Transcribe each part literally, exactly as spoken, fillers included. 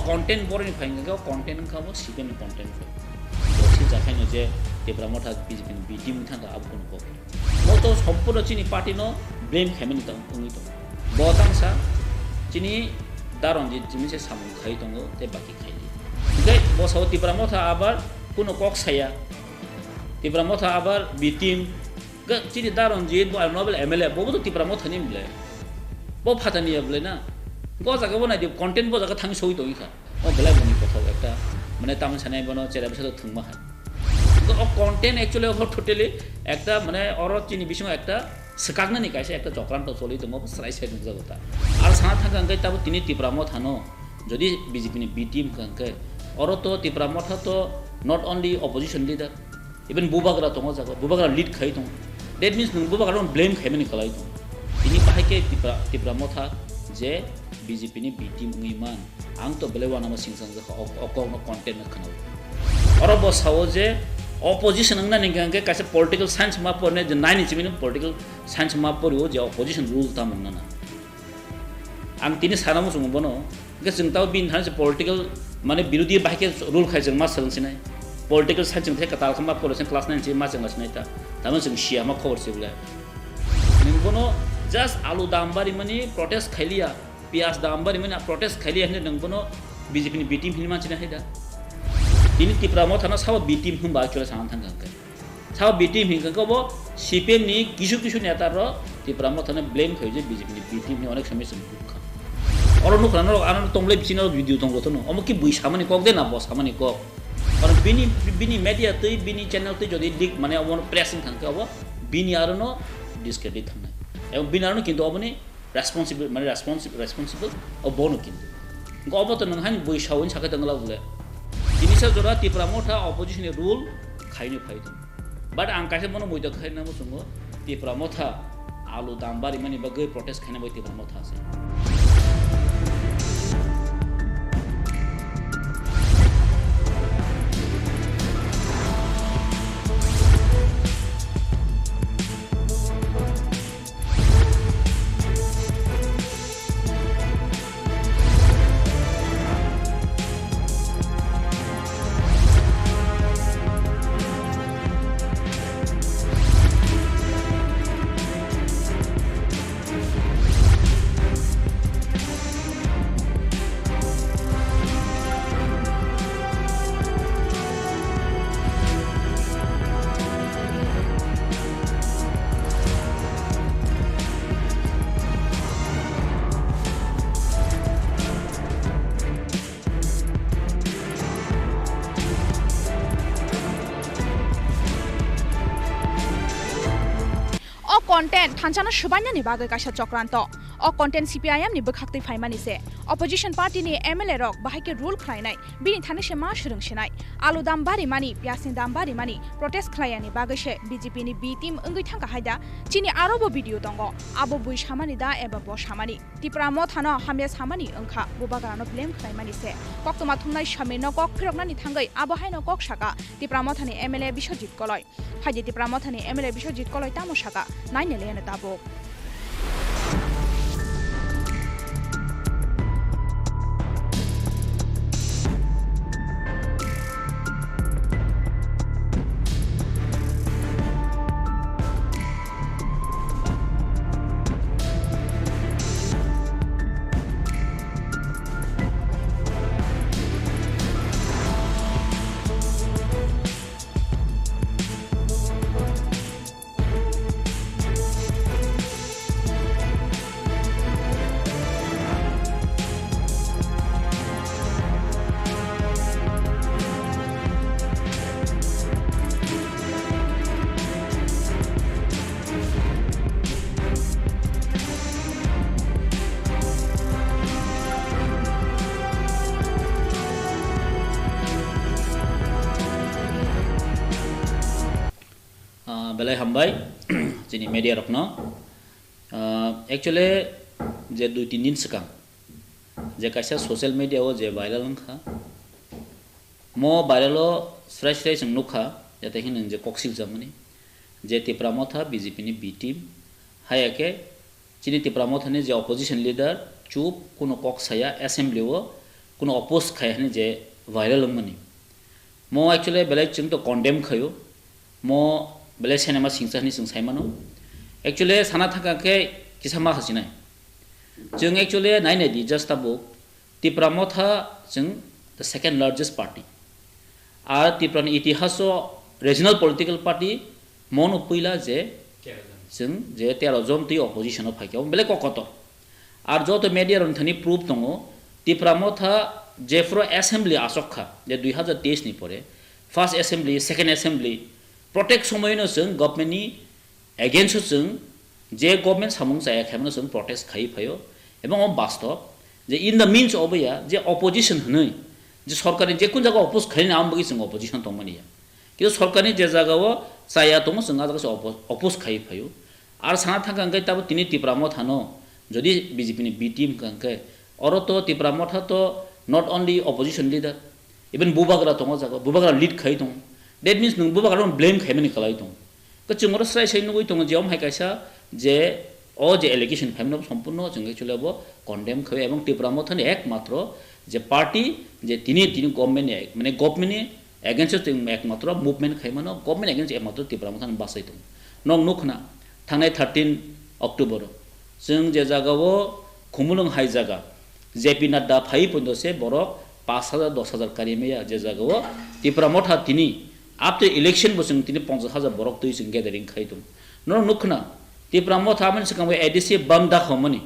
Content boroni phai hwnkhe o content wngkha bo C P M ni content phai. Bo sijak haino je Tipra Motha B J P ni B team wngkha abo kunu kok. Bo to sompurno chini party no blame khaimani tong, wngwi tongo. Bo tangsa chini Da Ranjit chini se samung khai tongo tei baki khaili. Hingke bo sao Tipra Motha abar kunu kok saya. Tipra Motha abar B team. Ga chini Da Ranjit bo noble M L A bo bo to Tipra Motha ni bole. Bo phatani ya bole na. Go jaga bo nai di content bo jaga thang soi tongi kha. O belai boni kothok ekta, mane, tamni sanai bono chera bisa thwngma hai. Hwnkhe o content actually o totally ekta, mane, oro chini bisingo ekta swkaknani kaisa ekta chokranto choli tongo, bo srai sai nukjago ta. Ar sana thangkha hwnkhe tabuk tini Tipra Motha no jodi B J P ni B team hwnkha hwnkhe, oro to Tipra Motha to not only opposition leader, even bubagra tongo jaga, bubagra lead khai tongo. That means nwng bubagra no blame khaimani kwlai tongo. Tini bahai khe Tipra, Tipra Motha je B J P ni B team wngwi man, ang to belai uanama singsangjak kha, o, o kokno content no khwnao. Oro bo sao je opposition wngnani hwnkhe kaisa political science ma porne je nine inch mini political science ma porio je opposition rule tamo wngnana. Ang tini sana muchungo bono, hwnkhe chwng tamo bini thani se political, mane, birodhi bahai khe rule khai chwng ma swrwng sinai. Political science chwng thai kwtal khe ma pore chwng class nine se ma chwng sinai ta. Tamo chwng siya ma khobor se bole. Nwng bono just alu dam barimani protest khailiya, piyaj dam barimani protest khailiya hinwi nwng bono B J P ni B team hinwi manchina hai da. Tini Tipra Motha no sabo B team hwnba actually sana thangkha hwnkhe. Sao B team hinkhe bo C P M ni kisu kisu neta rok Tipra Motha no blame khai je B J P ni B team ni onek somoi chwng nukha. Oro nukha norok ano tonglai bisingo video tongo tono. Omo ki bui samani kok de na bo samani kok. Karon bini, bini media twi, bini channel twi jodi leak mane obo press wng thangkhe obo bini aro no discredit thangnai. Ebong bini aro no kintu oboni responsible, mane responsible, responsible o bono kintu. Hwnkhe obo to nwng haino bui sawi sakhe tongla bole. Tini sa jora Tipra Motha opposition ni rule khaino phai tong. But ang kaisa bono muido khaina muchungo Tipra Motha alu dam barimani bagwi protest khaina bai Tipra Motha ase. O content thansano swbainani bagwi kaisa chokranto. O content C P I M ni bwkhaktwi phaimani se. Opposition party ni M L A rok bahai khe rule khlainai, bini thani se ma swrwng sinai. Alu dam barimani, piyaj ni dam barimani, protest khlaiyani bagwi se B J P ni B team wngwi thangkha hai da? Chini aro bo video tongo. Abo bui samani da eba bo samani? Tipra Mothano hamya samani wngkha, bubagrano blame khlaimani se. Koktwma thumnai Samirno kok phiroknani thangwi abo haino kok saka Tipra Mothani M L A Biswajit Koloi. Phaidi Tipra Mothani M L A Biswajit Koloi tamo saka, nainele ano tabuk. Ah, belai hambai chini media rokno. Ah, actually, je dui tin din swkang je kaisa social media o je viral wngkha, mo viral o srai srai chwng nukha, jate hino je kok siljak mani, je Tipra Motha B J P ni B team, haya khe chini Tipra Mothani je opposition leader chup, kuno kok saya, assembly o kuno oppose khai hwnwi je viral wngmani. Mo actually belai chwng to condemn khaio. Mo belai cinema singsa hwnwi chwng sai mano. Actually sana thangkha khe kisa ma hachinai. Chwng actually nai nai di just tabuk Tipra Motha chwng the second largest party. Ar Tripura ni itihaso regional political party mono puila je chwng je tero jon twi opposition o phaikha, belai kok kotor. Ar joto media rok thani proof tongo, Tipra Motha jephru assembly asok kha je dui hazar teis ni pore, first assembly, second assembly, protest somoino chwng government ni against o chwng je government samung chaya khaimano chwng protest khai phaio, ebong o bastob je in the means of ya je opposition hwnwi je sorkarni je kun jaga oppose khaina am bagwi chwng opposition tongmani ya, kintu sorkarni je jaga o chaya tongo chwng a jaga se oppo- oppose khai phaio. Ar sana thangkha hwnkhe tabo tini Tipra Motha no jodi B J P ni B team hwnkha hwnkhe oro to Tipra Motha to not only opposition leader, even bubagra tongo jaga, bubagra lead khai tongo. That means nwng bubagra no blame khaimani kwlai tongo. Kwchwng oro srai srai nugwi tongo je omo hai kaisa je o je allegation phaimano sompurno chwng actually abo condemn khai ebong Tipra Motha ni ekmatro je party je tini tini government ni mane government ni against o chwng ekmatro movement khaimano, government against ekmatro Tipra Motha ni bachai tongo. Nok nukhna thangnai thirteen October o chwng je jaga o Khumulwng hai jaga J P Nadda phai pondo se borok pash hajar, dos hajar kari maya je jaga o Tipra Motha tini after election bo chwng tini ponchash hajar borok twi chwng gathering khai tongo. Norok nukhna Tipra Motha amoni swkang bo A D C bam da khomani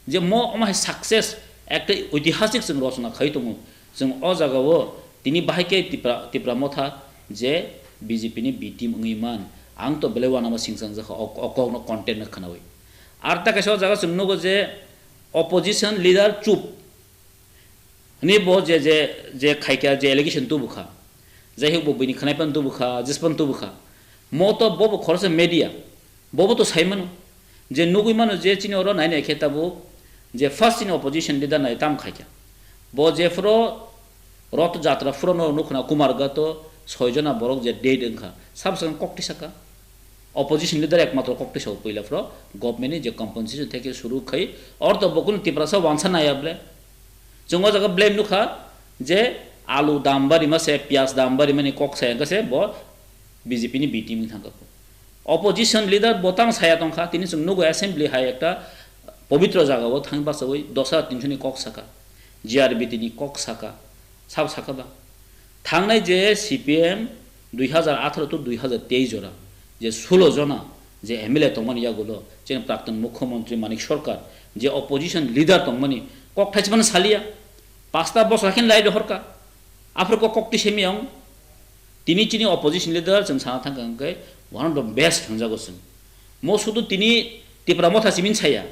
je mo omo hai success ekta oitihasik chwng rochona khai tongo. Chwng o jaga o tini bahai khe Tipra, Tipra Motha je B J P ni B team wngwi man, ang to belai uanama singchang jakha o, o kokno content no khwnawi. Ar ta kaisa o jaga chwng nugo je opposition leader chup hwnwi bo je, je, je khaikha, je allegation tubukha, jaihok bo buini khwnai phano tubukha, jis phano tubukha, mo to bobo khoroksa media, bobo to sai mano je nugwi mano je chini oro nai nai khe tabuk je first chini opposition leader nai tam khaikha, bo jephru Roth Jatra phuru no nukhna Kumarghat o soi jona borok je dead wngkha, sabo swkang kok tisaka. Opposition leader ekmatro kok tisao puila phuru government ni je compensation theke suru khai, or to bo kunu Tiprasa wansa naya ble. Chwng o jaga blame nukha je alu dam barima se, piyaj dam barimani kok saya wngkha se bo B J P ni B team wng thangkha. Opposition leader bo tamo saya tongkha, tini chwng nugo assembly hai ekta pobitro jaga o thang bachawi dos hajar tinsho ni kok saka, G R B T ni kok saka, sabo saka ba. Thangnai je C P M dui hazar atharo to dui hazar teis jora je sulo jona je M L A tongmani yagulo chini prakton mukhyamantri Manik Sarkar je opposition leader tongmani kok thaismano saliya, pasta bosor khe lai rohorka, aphuru kok kok tisemi ang. Tini chini opposition leader chwng sana thangkha hwnkhe one of the best hwnjago chwng. Mo sudu tini Tipra Motha simin saya.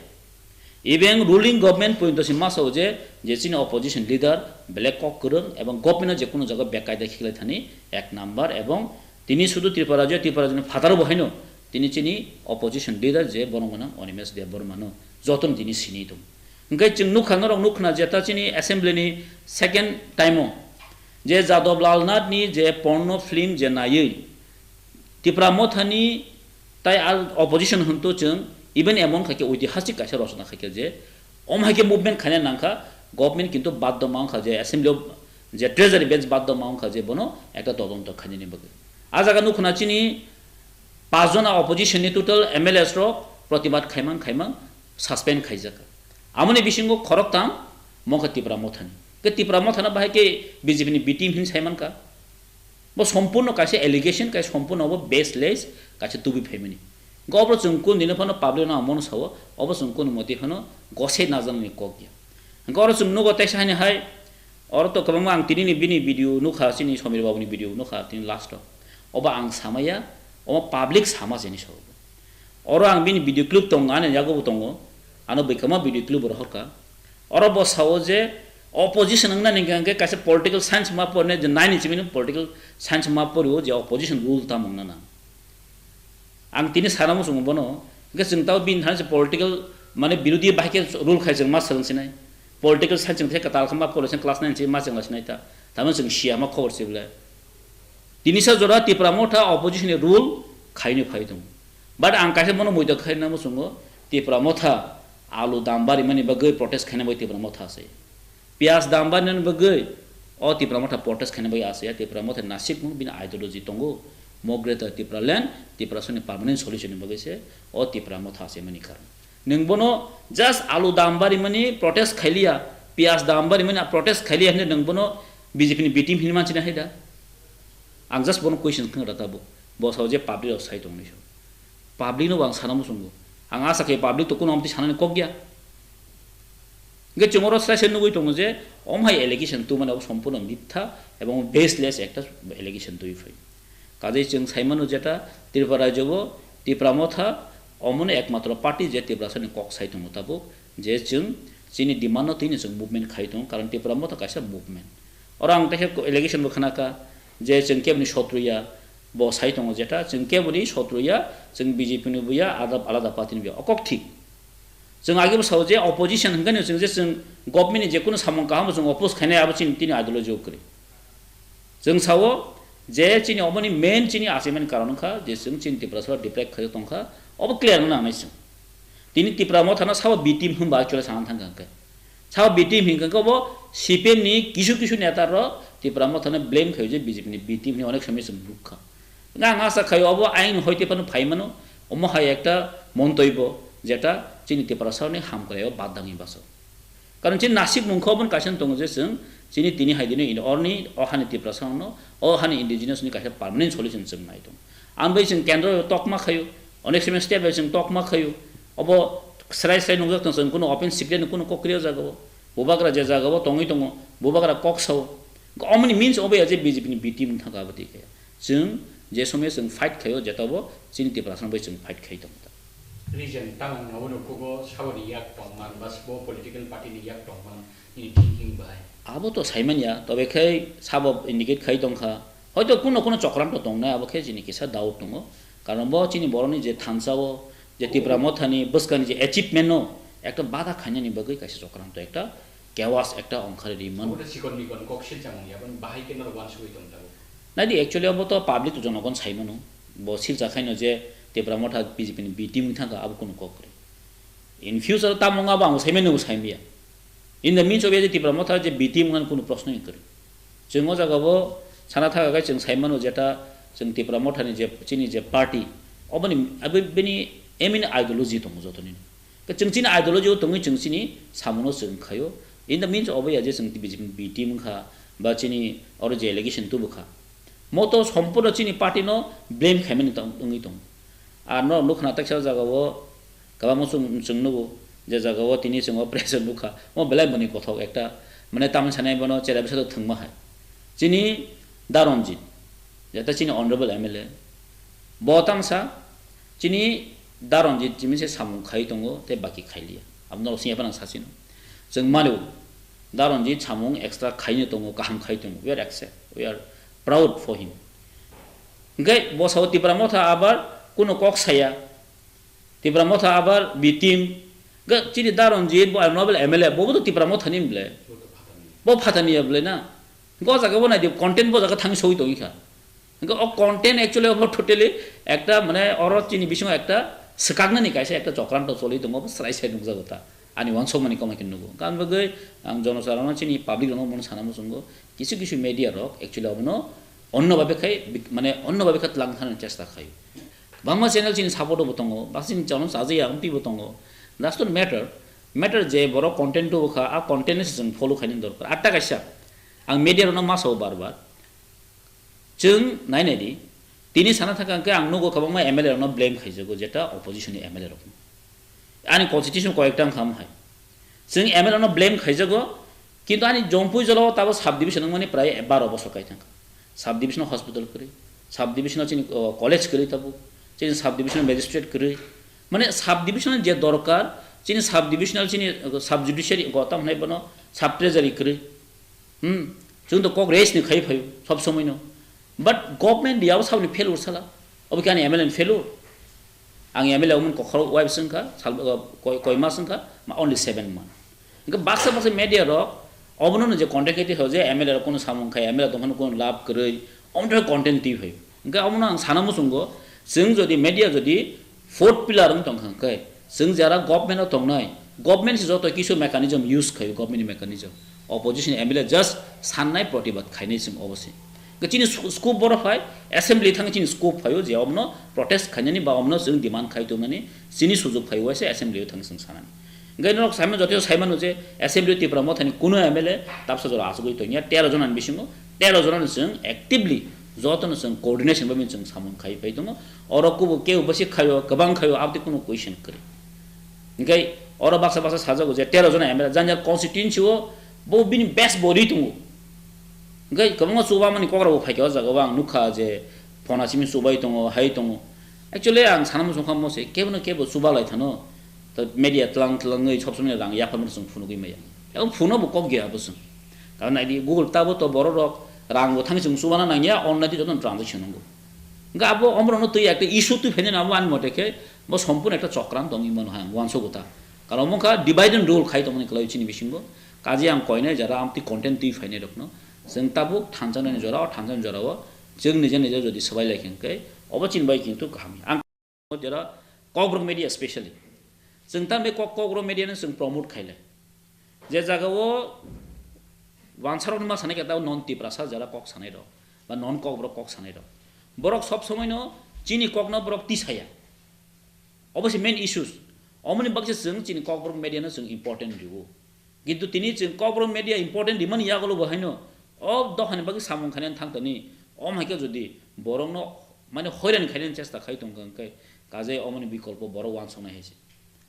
Even ruling government pointo si masao je, je chini opposition leader belai kok kwrwng ebong government o je kono jaga bekaida khiklai thani ek number ebong tini sudu Tripura rajyo, Tripura rajyoni phataro bo haino tini chini opposition leader je borok mano Animesh Debbarma no jotono tini sini tong. Hwnkhe chwng nukha norok nukhna je ta chini assembly ni second time o je Jadab Lal Nath ni je porno film je naiwi Tipra Motha ni tai al opposition hwnto chwng even emon khaikhe oitihasik kaisa rochona khaikhe je om haikhe movement khaina nangkha, government kintu baddo ma wngkha je assembly o je treasury bench baddo ma wngkha je bono ekta todonto khainani bagwi. A jaga nukhna chini pas jona opposition ni total M L As rok protibad khaimang khaimang suspend khaijak. Amoni bisingo khoroktham mokha Tipra Mothani. Ke Tipra Mothana bahai ke B J P ni B team hin saimankha. Bo sompurno kaisa allegation, kaisa sompurno obo baseless, kaisa tubui phaimani. Hwnkhe obo chwng kun dino phano public no ang mono sao, obo chwng kun moti phano gose najaknani kok ya. Hwnkhe oro chwng nugo teisa hani hai, oro to kwbangma ang tini ni bini video nukha, chini Somir Babu ni video nukha tini last o. Obo ang samaya, obo public sama jeni sao. Oro ang bini video clip tongo, ani yago bo tongo, ano bwkhama video clip bo rohorkha. Oro bo sao je opposition wngna ni hwnkhe kaisa political science ma porne je nine ni simi political science ma porio je opposition rule tamo wngna nang. Ang tini sana muchungo bono, hwnkhe chwng tao bini thani se political mane birodhi bai khe rule khai chwng ma swrwng sinai. Political science chwng khe kwtal khe ma pore chwng class nine se ma chwng sinai ta. Tamo chwng siya ma khobor se bwle. Tini sa jora Tipra Motha opposition ni rule khaino phai tongo. But ang kaisa bono muido khaina muchungo Tipra Motha alu dam barimani bagwi protest khaina bai Tipra Motha se. Piyaj dam barnani bagwi o Tipra Motha protest khaina bagwi asaya, Tipra Motha nasib mung bini ideology tongo, More Greater Tipraland, Tiprasani permanent solution ni bagwi se o Tipra Motha asai mani karon. Nwng bono just alu dam barimani protest khailiya, piyaj dam barimani protest khailiya hinwi nwng bono B J P ni B team hinwi manchina hai da? Ang just bono question khna rata bo. Bo sao je public rok sai tongni so. Public no bo ang sana muchungo. Ang asa khe public to kuno amtwi sanani kok ya. Hingke chwng oro srai se nugui tongo je, om hai allegation tubumani abo sompurno mitha ebong baseless ekta allegation tubui phai. Kajei chwng sai mano jeta Tripura rajyo bo Tipra Motha omono ekmatro party je Tiprasani kok sai tongo tabuk, je chwng chini demand no twino chwng movement khai tongo, karon Tipra Motha kaisa movement. Oro ang tehe allegation bo khna kha je chwng keboni sotru ya, bo sai tongo jeta chwng keboni sotru ya, chwng B J P ni bo ya, alada, alada party ni bo ya. O kok thik. Chwng age bo sao je opposition hwnkhe no chwng je chwng government ni je kunu samung kaham bo chwng oppose khainai abo chini tini ideology o kwrwi. Chwng sao je chini oboni main chini achievement karon wngkha je chwng chini Tiprasa deprive khai tongkha, obo clear wngna nangnai chwng. Tini Tipra Motha no sabo B team hwnba actually sana thangkha hwnkhe. Sabo B team hinkhe obo C P M ni kisu kisu neta rok Tipra Motha no blame khaio je B J P ni B team hinwi onek somoi chwng nukha. Nga ang asa khaio obo ayang ni hoite phano phai mano, omo hai ekta montoi bo jeta chini Tiprasa ni hamkrai o badang ni baso. Karon chini nasib mungkha oboni kaisa tongo je chwng chini tini hai dino in orni o hani Tiprasa no o hani indigenous ni kaisa permanent solution chwng nai tongo. Ang bai chwng kendro tokma khaio, onek somoi state bai chwng tokma khaio, obo srai srai nungjak tong chwng kuno open secret ni kuno kok kriya jaga o, bubagra je jaga o tongwi tongo, bubagra kok sao, omoni means obo ya je B J P ni B team thangka abadi khe. Chwng je somoi chwng fight khaio, jeta bo chini Tiprasa bai chwng fight khai tongo ta. Region tang nobo nukhugo saboni yak tongman, ba sabo political party ni yak tongman, nini thinking bai. Abo to saimanya, tobe khai sabo indicate khai tongkha. Hoito kuno kuno chokranto tongnai, abo khe chini kisa doubt tongo. Karon bo chini boroni je thansa o, je Tipra Motha ni bwskani je achievement no, ekta bada khainani bagwi kaisa chokranto ekta Chaos ekta ongkhari ri mano. Obo to chikon mikon kok silchang ya, boni bahai khe norok uansugui tong tabuk. Naidi, actually obo to public to jonogon sai mano. Bo silcha khaino je Tipra Motha B J P ni B team wng thangkha, abo kunu kok kwrwi. In future tamo wng abo ang sai mano, bo sai maya. In the means of je Tipra Motha je B team wng kunu proshno kwrwi. Chwng o jaga bo sana thaka khe chwng sai mano jeta chwng Tipra Motha ni je chini je party, oboni abo bini aim in ideology tongo jotoni. Khe chwng chini ideology o tongwi chwng chini samungo chwng khaio. In the means obo ya je chwng B J P ni B team wngkha ba chini oro je allegation tubukha. Moto sompurno chini party no blame khaimani tong-, wngwi tongo. Ar no nukha na teksa jaga o kwbangma chwng, chwng nugo je jaga o tini chwng o press o nukha. Mo belai mani kothok ekta mane tamni sanai bono chera bisa thwngma hai. Chini Da Ranjit, jeta chini honorable M L A, bo tamsa chini Da Ranjit chimi se samung khai tongo tei baki khai liya. Abo norok sini phano sachino. Chwng mano Da Ranjit samung extra khaino tongo, kaham khai tongo. We are accept, we are proud for him. Hingke bo sao Tipra Motha abar kuno kok saya. Tipra Motha abar B team. Ga chini Da Ranjit bo honorable M L A, bo bo to Tipra Motha ni mle. Bo phatani ya ble na. Go jaga bo nai di content bo jaga thang soi tong kha. Hingke o content actually obo totally ekta mane oro chini bisingo ekta swkaknani kaisa ekta chokranto choli tongo, obo srai sai nukjago ta. Ani uansukmani koma khe nugo. Hingke ang bagwi ang jonosarono chini public rokno bono sana muchungo, kisu kisu media rok actually obono onno babe khai bik-, mane onno babe khe tlang thani chesta khai. Bangma channel chini support bo tongo, bak chini channel sajaya amtwi bo tongo. Does not matter. Matter je borok content tubu kha, a content ni se chwng follow khaini dorkar. Atta kaisa, ang media rokno ma sao bar bar. Chwng nai nai di, tini sana thangka hwnkhe ang nugo kwbangma M L A rokno blame khaijago, jeta opposition ni M L A rokno. Ani constitution koyekta wngkha omo hai. Chwng M L A rokno blame khaijago, kintu ani Jompui jolao tabo sub division wngmani prai baro bosor kai thangkha. Sub division hospital kwrwi, sub division chini, o, college kwrwi tabuk, chini sub division magistrate kwrwi. Mane sub division je dorkar, chini sub division chini, o, sub judiciary go tam hwnai bono sub treasury kwrwi. Hmm, chwng to kok raise ni khai phaio sob somoi no. But government dia o saboni failure sala. Obo khe ani M L A ni failure. Ang M L A wngmani kokhoro wai bwswk wngkha, sal, uh, koi, koi mas wngkha, ma only seven month. Hingke baksa baksa media rok obono no je content khe twi phaio je M L A rok kono samung khai, M L A tongphano kono lab kwrwi, omo twi content twi phaio. Hingke omono ang sana muchungo, chwng jodi media jodi fourth pillar wng tongkha hwnkhe, chwng jara government o tongnai, government se joto kisu mechanism use khaio, government ni mechanism. Opposition M L A just sannai protibad khainai chwng obo se. Hwnkhe chini sco-, scope boro phai, assembly thang chini scope phaio je omno protest khainani ba omno chwng demand khai tongnani chini sujuk phai waisa assembly o thang chwng sanani. Hwnkhe norok saimano joto saimano je assembly o Tipra Mothani kuno M L A tabsa jora achugwi tongya tero jona ni bisingo, tero jona ni chwng actively jotono chwng coordination bai chwng samung khai phai tongo. Oro kubo kebo bwswk khaio, kwbang khaio, aboni kuno question kwrwi. Hwnkhe oro baksa baksa sajago je tero jona M L A jani jani constituency o bo bini best body tongo. Hwnkhe kwbangma chubamani kok rok bo phaikha o jaga o ang nukha je phona simi chubai tongo, hai tongo. Actually ang sana muchung kha mo se kebo no kebo chuba lai thano. To media tlang tlangwi sob somoi rang yapharmani chwng phunugwi maya. Ebo phuno bo kok ya bo chwng. Karon naidi Google tabo to borok rok rang bo thangwi chwng chubana nangya, online di jotono transaction nango. Hwnkhe abo omorokno twi ekta issue twi phainani abo ani mote khe bo sompurno ekta chokran tong imano hai ang uansukgo ta. Karon omo wngkha divide and rule khai tongmani kwlai chini bisingo. Kaje ang koinai jora amtwi content twi phainai rokno chwng tabuk thanjaknani jora, o thanjaknani jorao chwng nija nija jodi swbai lai khe hwnkhe obo chini bai kintu kaham. Ang jora Kokborok media specially chwng tamni kok, Kokborok media no chwng promote khailai. Je jaga o wansarokni ma sanai khe tabo non Tiprasa jara kok sanai rok ba non Kokborok kok sanai rok. Borok sob somoi no chini kok no borok tisaya. Obo se main issues. Omoni baksa chwng chini Kokborok media no chwng important rwo. Kintu tini chwng Kokborok media important rimani yagulo bo haino o dophani bagwi samung khainani thang toni. Om hai khe jodi borokno mane hoiran khainani chesta khai tongkha hwnkhe kaje omoni bikolpo borok uansuknai hai se.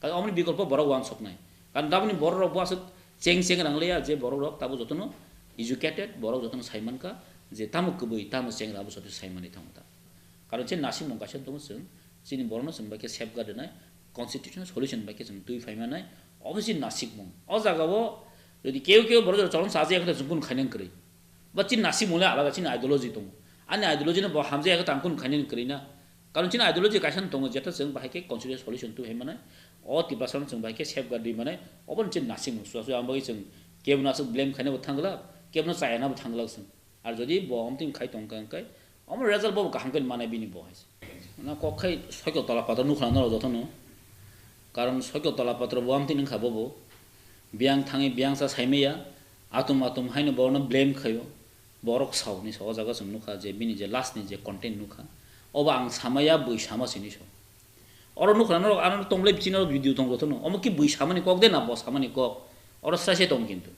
Kaje omoni bikolpo borok uansuknai. Karon taboni borok rok bo aswk cheng cheng rang liya je borok rok tabo jotono educated, borok jotono sai mankha je tamo kwbwi tamo chengra abo joto sai mani thango ta. Karon chini nasikmung kaisa tongo chwng, chini borokno chwng bai khe safeguard rwnai, constitutional solution bai khe chwng twi phai manai, obo chini nasikmung. O jaga o jodi keu keu borok jora cholong chajakya khe chwng kunu khainani kwrwi. Ba chini nasikmung le alada, chini ideology tongo. Ani ideology no bo hamjakya khe tang kunu khainani kwrwi na. Karon chini ideology kaisa no tongo, jeta chwng bahai khe constitutional solution twi phai manai, o Tiprasa no chwng bahai khe safeguard rwi manai, obo ni chini nasikmung. Suya suya ang bagwi chwng kebo no aswk blame khaina bo thang glak, kebo no chaya na bo thang glak chwng. Ar jodi bo omtwing khai tongkha hwnkhe, omo result bo kaham khe manai bini bo hai se. Na kok khai sokyo tola patro nukha norok jotono. Karon sokyo tola patro bo amtwing wngkha bobo. Biyang thangwi biyang sa saimaya, atum atum haino borokno blame khaio. Borok sao ni sa o jaga chwng nukha je bini je last ni je content nukha. Obo ang samaya bui sama sini so. Oro nukha norok ano tonglai bichinaro video tong jotono. Omo ki bui samani kok de na bo samani kok. Oro srai se tong kintu.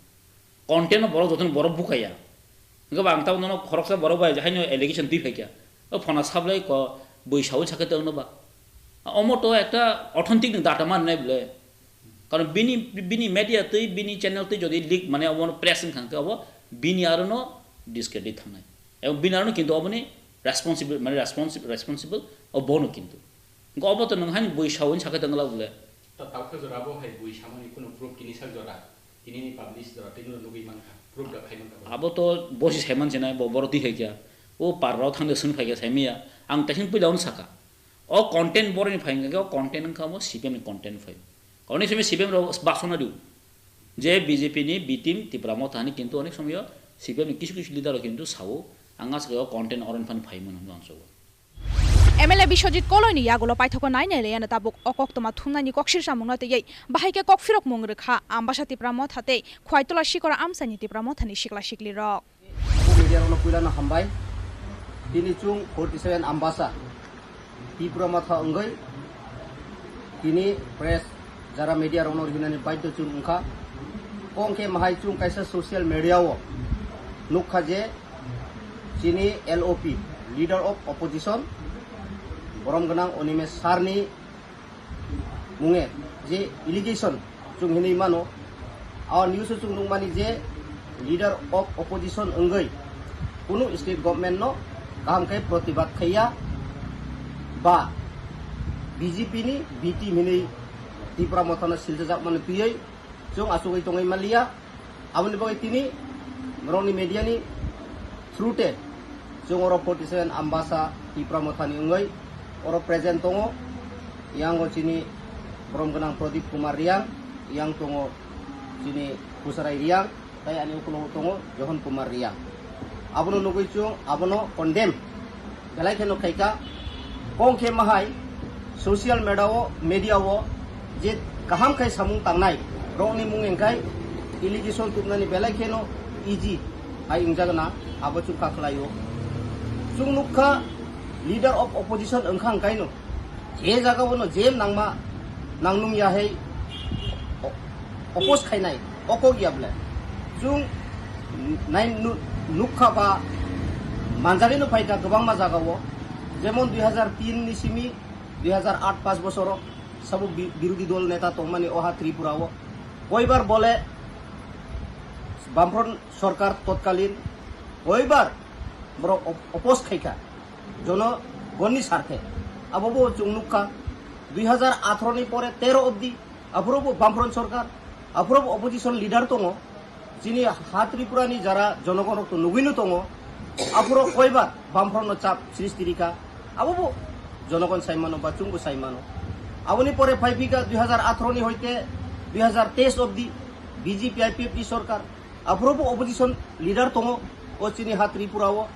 Content no borok jotono borok bukaya. Hwnkhe ba ang tabuk nono khoroksa borok bai haino allegation twi phaikha. O phona sablai ko bui sawi sakhe tongno ba. Omo to ekta authentic ni data man nai bole. Karon bini, bini media twi, bini channel twi jodi leak mane obo press wngkha hwnkhe obo bini aro no discredit thangnai. Ebong bini aro no kintu oboni responsible, mane responsible, responsible obo no kintu. Hwnkhe obo to nwng haino bui sawi sakhe tongla bole. Ta taukha jora bo hai bui samani kuno proof kini sak jora. Tini ni publish jora tini no nugwi mankha. Proof da khai mankha. Abo to bosi saiman sinai bo boro twi hai kya. O parrao thangde swn phai kya saimiya. Ang taising puila on saka. O content boroni phai hwnkhe o content wngkha omo C P M ni content phai. Onek somoi C P M rao baksona diu. Je B J P ni B team Tipra Motha ni kintu onek somoi o C P M ni kisu kisu leader rao kintu sao. Ang aswk o content oron phani phai mano hwnwi ang sao. M L A Biswajit Koloini yagulo paithakgo nainai laiano tabuk o koktwma thumnaini koksir samungno twiwi bahai khe kokphirokmung rwkha Ambasa Tipra Motha tei Khwaitola Sikora amchaini Tipra Mothani sikla siklirok. Media rokno puilano hambai. Tini chwng forty seven Ambasa Tipra Motha wngwi tini press jara media rokno rinani baidhyo chwng wngkha. Kong khe mahai chwng kaisa social media o nukha je chini L O P, Leader of Opposition, borom gwnang Animesh Sir ni munge je allegation chwng hinwi mano, a news o chwng nukmani je Leader of Opposition wngwi kunu state government no kaham khe protibad khaiya ba B J P ni B team hinwi Tipra Motha no silchajak mani twiwi chwng achugwi tongwi manliya. Aboni bagwi tini norokni media ni through te chwng oro forty seven Ambasa Tipra Motha ni wngwi oro present tongo. Yang o chini borom gwnang Pradip Kumar Riang, yang tongo chini Pusarai Riang, tei ani ukulungo tongo Johon Kumar Riang. Abono nugwi chwng abono condemn belai kheno khaikha. Kong khe mahai social media o, media o je kaham khai samung tangnai rokni mung wngkhai Allegation tubnani belai kheno easy hai wngjago na, abo chwng kha khlaio. Chwng nukha, leader of opposition wngkha wngkaino je jagao no je nangma nangnung ya hai o-, oppose khainai, o kok ya bwle. Chwng nai nu-, nukha ba manjagwi no phaikha kwbangma jagao, jemon dui hazar tin ni simi dui hazar aat paanch bosoro sabo bi-, birodhi dol neta tongmani oha Tripura o koibar bole Bamfront sorkar totkalin koibar borok op-, oppose khaikha jonogonni sarthe. Abo bo chwng nukha, dui hazar atharo ni pore tero obdi aphuru bo Bamfront sorkar, aphuru bo opposition leader tongo. Chini ha Tripura ni jara jonogon rok to nugwino tongo, aphuru koibar Bamfront no chap srishti rikha, abo bo jonogon saimano ba chwngbo saimano. Aboni pore phaiphikha dui hazar atharo ni hoite dui hazar teis obdi B J P I P F T sorkar, aphuru bo opposition leader tongo o chini ha Tripura o.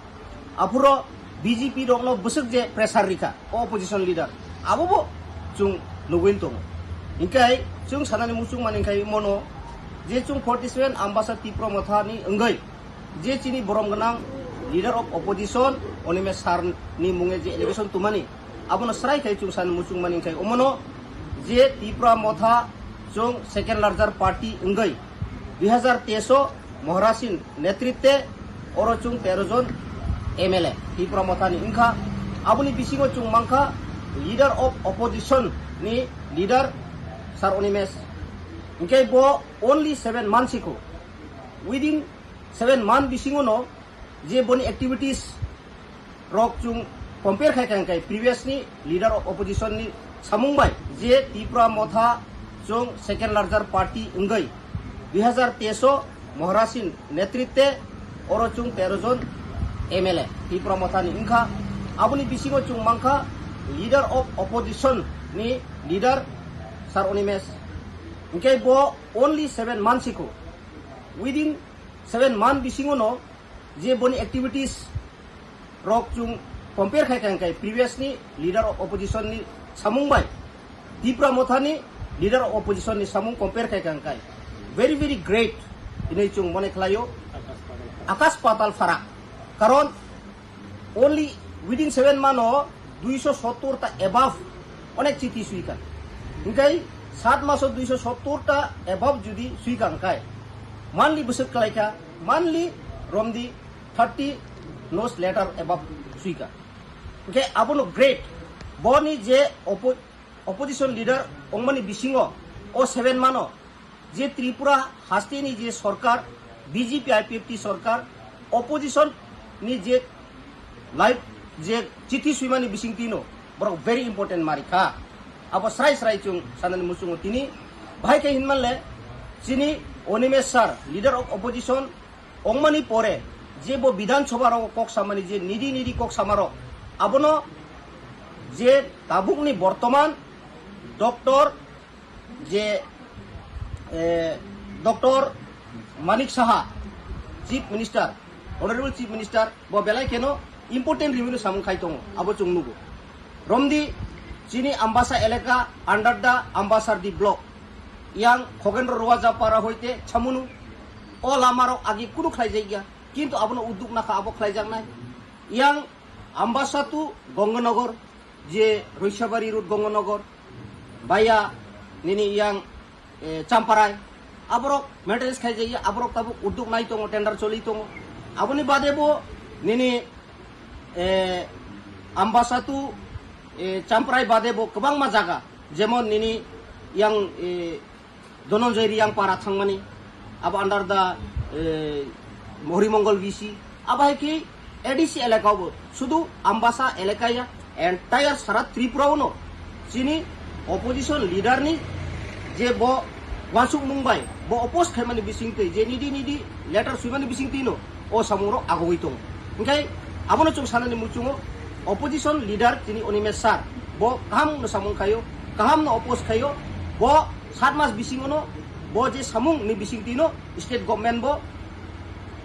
Aphuru B J P rokno bwswk je pressure rikha o opposition leader, abo bo chwng nugwi tongo. Hinkhe chwng sanani muchung mani khe mono je chwng forty seven Ambasa Tipra Motha ni wngwi je chini borom gwnang leader of opposition Animesh sir ni munge je allegation tumani, abono srai khai chwng sanani muchung mani khe omono je Tipra Motha chwng second larger party wngwi dui hazar teis o Maharaj ni netritwe oro chwng tero jon M L A Tipra Motha ni wngkha. Aboni bisingo chwng mankha leader of opposition ni leader Sir Animesh. Hinkhe bo only seven months ikho, within seven month bisingo no je boni activities rok chwng compare khai kha, hinkhe previous ni leader of opposition ni samung bai je Tipra Motha chwng second larger party wngwi dui hazar teis o Maharaj ni netritwe oro chwng tero jon M L A Tipra Motha ni wngkha. Aboni bisingo chwng mankha leader of opposition ni leader Sir Animesh. Hinkhe bo only seven months ikho, within seven month bisingo no je boni activities rok chwng compare khai kha, hinkhe previous ni leader of opposition ni samung bai Tipra Motha ni leader of opposition ni samung compare khai kha, hinkhe very very great hinwi chwng mone khlaio, akash patal pharak. Karon only within seven month o duiso sottor ta above onek chithi sui kha. Hinkhe saat maso duiso sottor ta above jodi sui kha hinkhe, monthly bwswk khlai kha, monthly romdi thirty note letter above sui kha. Hinkhe abono great, boni je oppo-, opposition leader wngmani bisingo o seven month o je Tripura hasteni je sorkar, B J P I P F T sorkar, opposition ni je live je chithi swimani bisingtwi no borok very important mari kha. Abo srai srai chwng sanani muchungo tini bahai khe hinmanle chini Animesh sir, leader of opposition wngmani pore je bo Bidhan Sabha rogo kok samani je nidi nidi kok samarok, abono je tabukni bortoman Doctor je, eh, Doctor Manik Saha, Chief Minister, Honorable Chief Minister, bo belai kheno important review ni samung khai tongo, abo chwng nugo. Romdi chini Ambasa elaka under the Ambasardi block, yang Khogendro Roaja para hoite Chamunu, o lamarok agi kunu khlaijakya, kintu abono udduk nakha abo khlaijaknai. Yang Ambasa to Ganganagar, je Roisabari road Ganganagar, via nini yang, eh, Champarai, aborok maintenance khai jaya, aborok tabuk udduk nai tongo, tender choli tongo. Aboni bade bo nini, eh, Ambasa to, eh, Champarai bade bo kwbangma jaga, jemon nini yang, eh, Dhananjay Reang para thangmani, abo under the, eh, Horimongol V C, abo hai khe A D C elaka bo, sudu Ambasa elaka ya, entire sara Tripura uno chini opposition leader ni je bo wansukmung bai, bo oppose khaimani bisingtwi, je nidi nidi letter swimani bisingtwi no, o samung rok agogwi tongo. Hinkhe abono chwng sanani muchungo opposition leader chini Animesh sir bo kaham no samung khaio, kaham no oppose khaio, bo saat mas bisingo no bo je samung ni bisingtwi no state government bo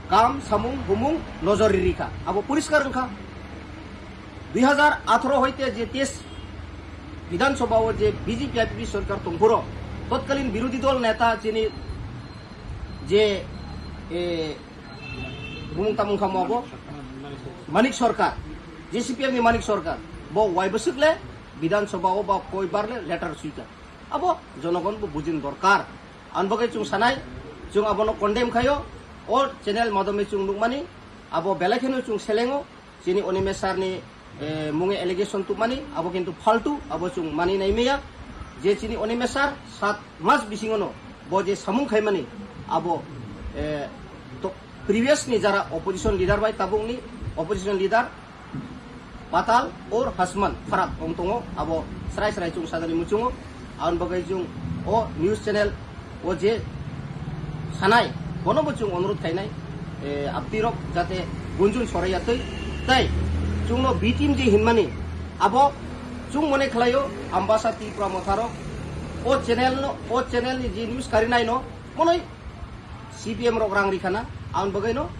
kaham samung bumung nojor riri kha, abo poriskar wngkha. Dui hazar atharo hoite je teis Bidhan Sabha o je B J P I P F T sorkar tongphuru totkalin birodhi dol neta chini Je, e, bumung tamung kha mo abo Manik Sarkar, je C P M ni Manik Sarkar, bo wai bwswk le Bidhan Sabha o ba koi bar le letter sui kha. Abo jonogon bo bujin dorkar. Ang bagwi chwng sanai, chwng abono condemn khaio, o channel madhyome chwng nukmani, abo belai kheno chwng selengo, chini Animesh sir ni, eh, munge allegation tubmani, abo kintu faltu, abo chwng mani nai maya, je chini Animesh sir sat mas bisingono bo je samung khaimani, abo, eh, to, previous ni jara opposition leader bai tabuk ni opposition leader Patal or Hasman pharak wng tongo, abo srai srai chwng sajani muchungo. Aboni bagwi chwng o news channel o je sanai, bono bo chwng onurodh khainai, eh, abtirok jate gunjun soraiya twi, tei chwngno B team je hinmani, abo chwng mone khlaio Ambasa Tipra Motharok o channel no, o channel ni je news karinai no, monoi C P M rok rang rikhana, ang bagwi no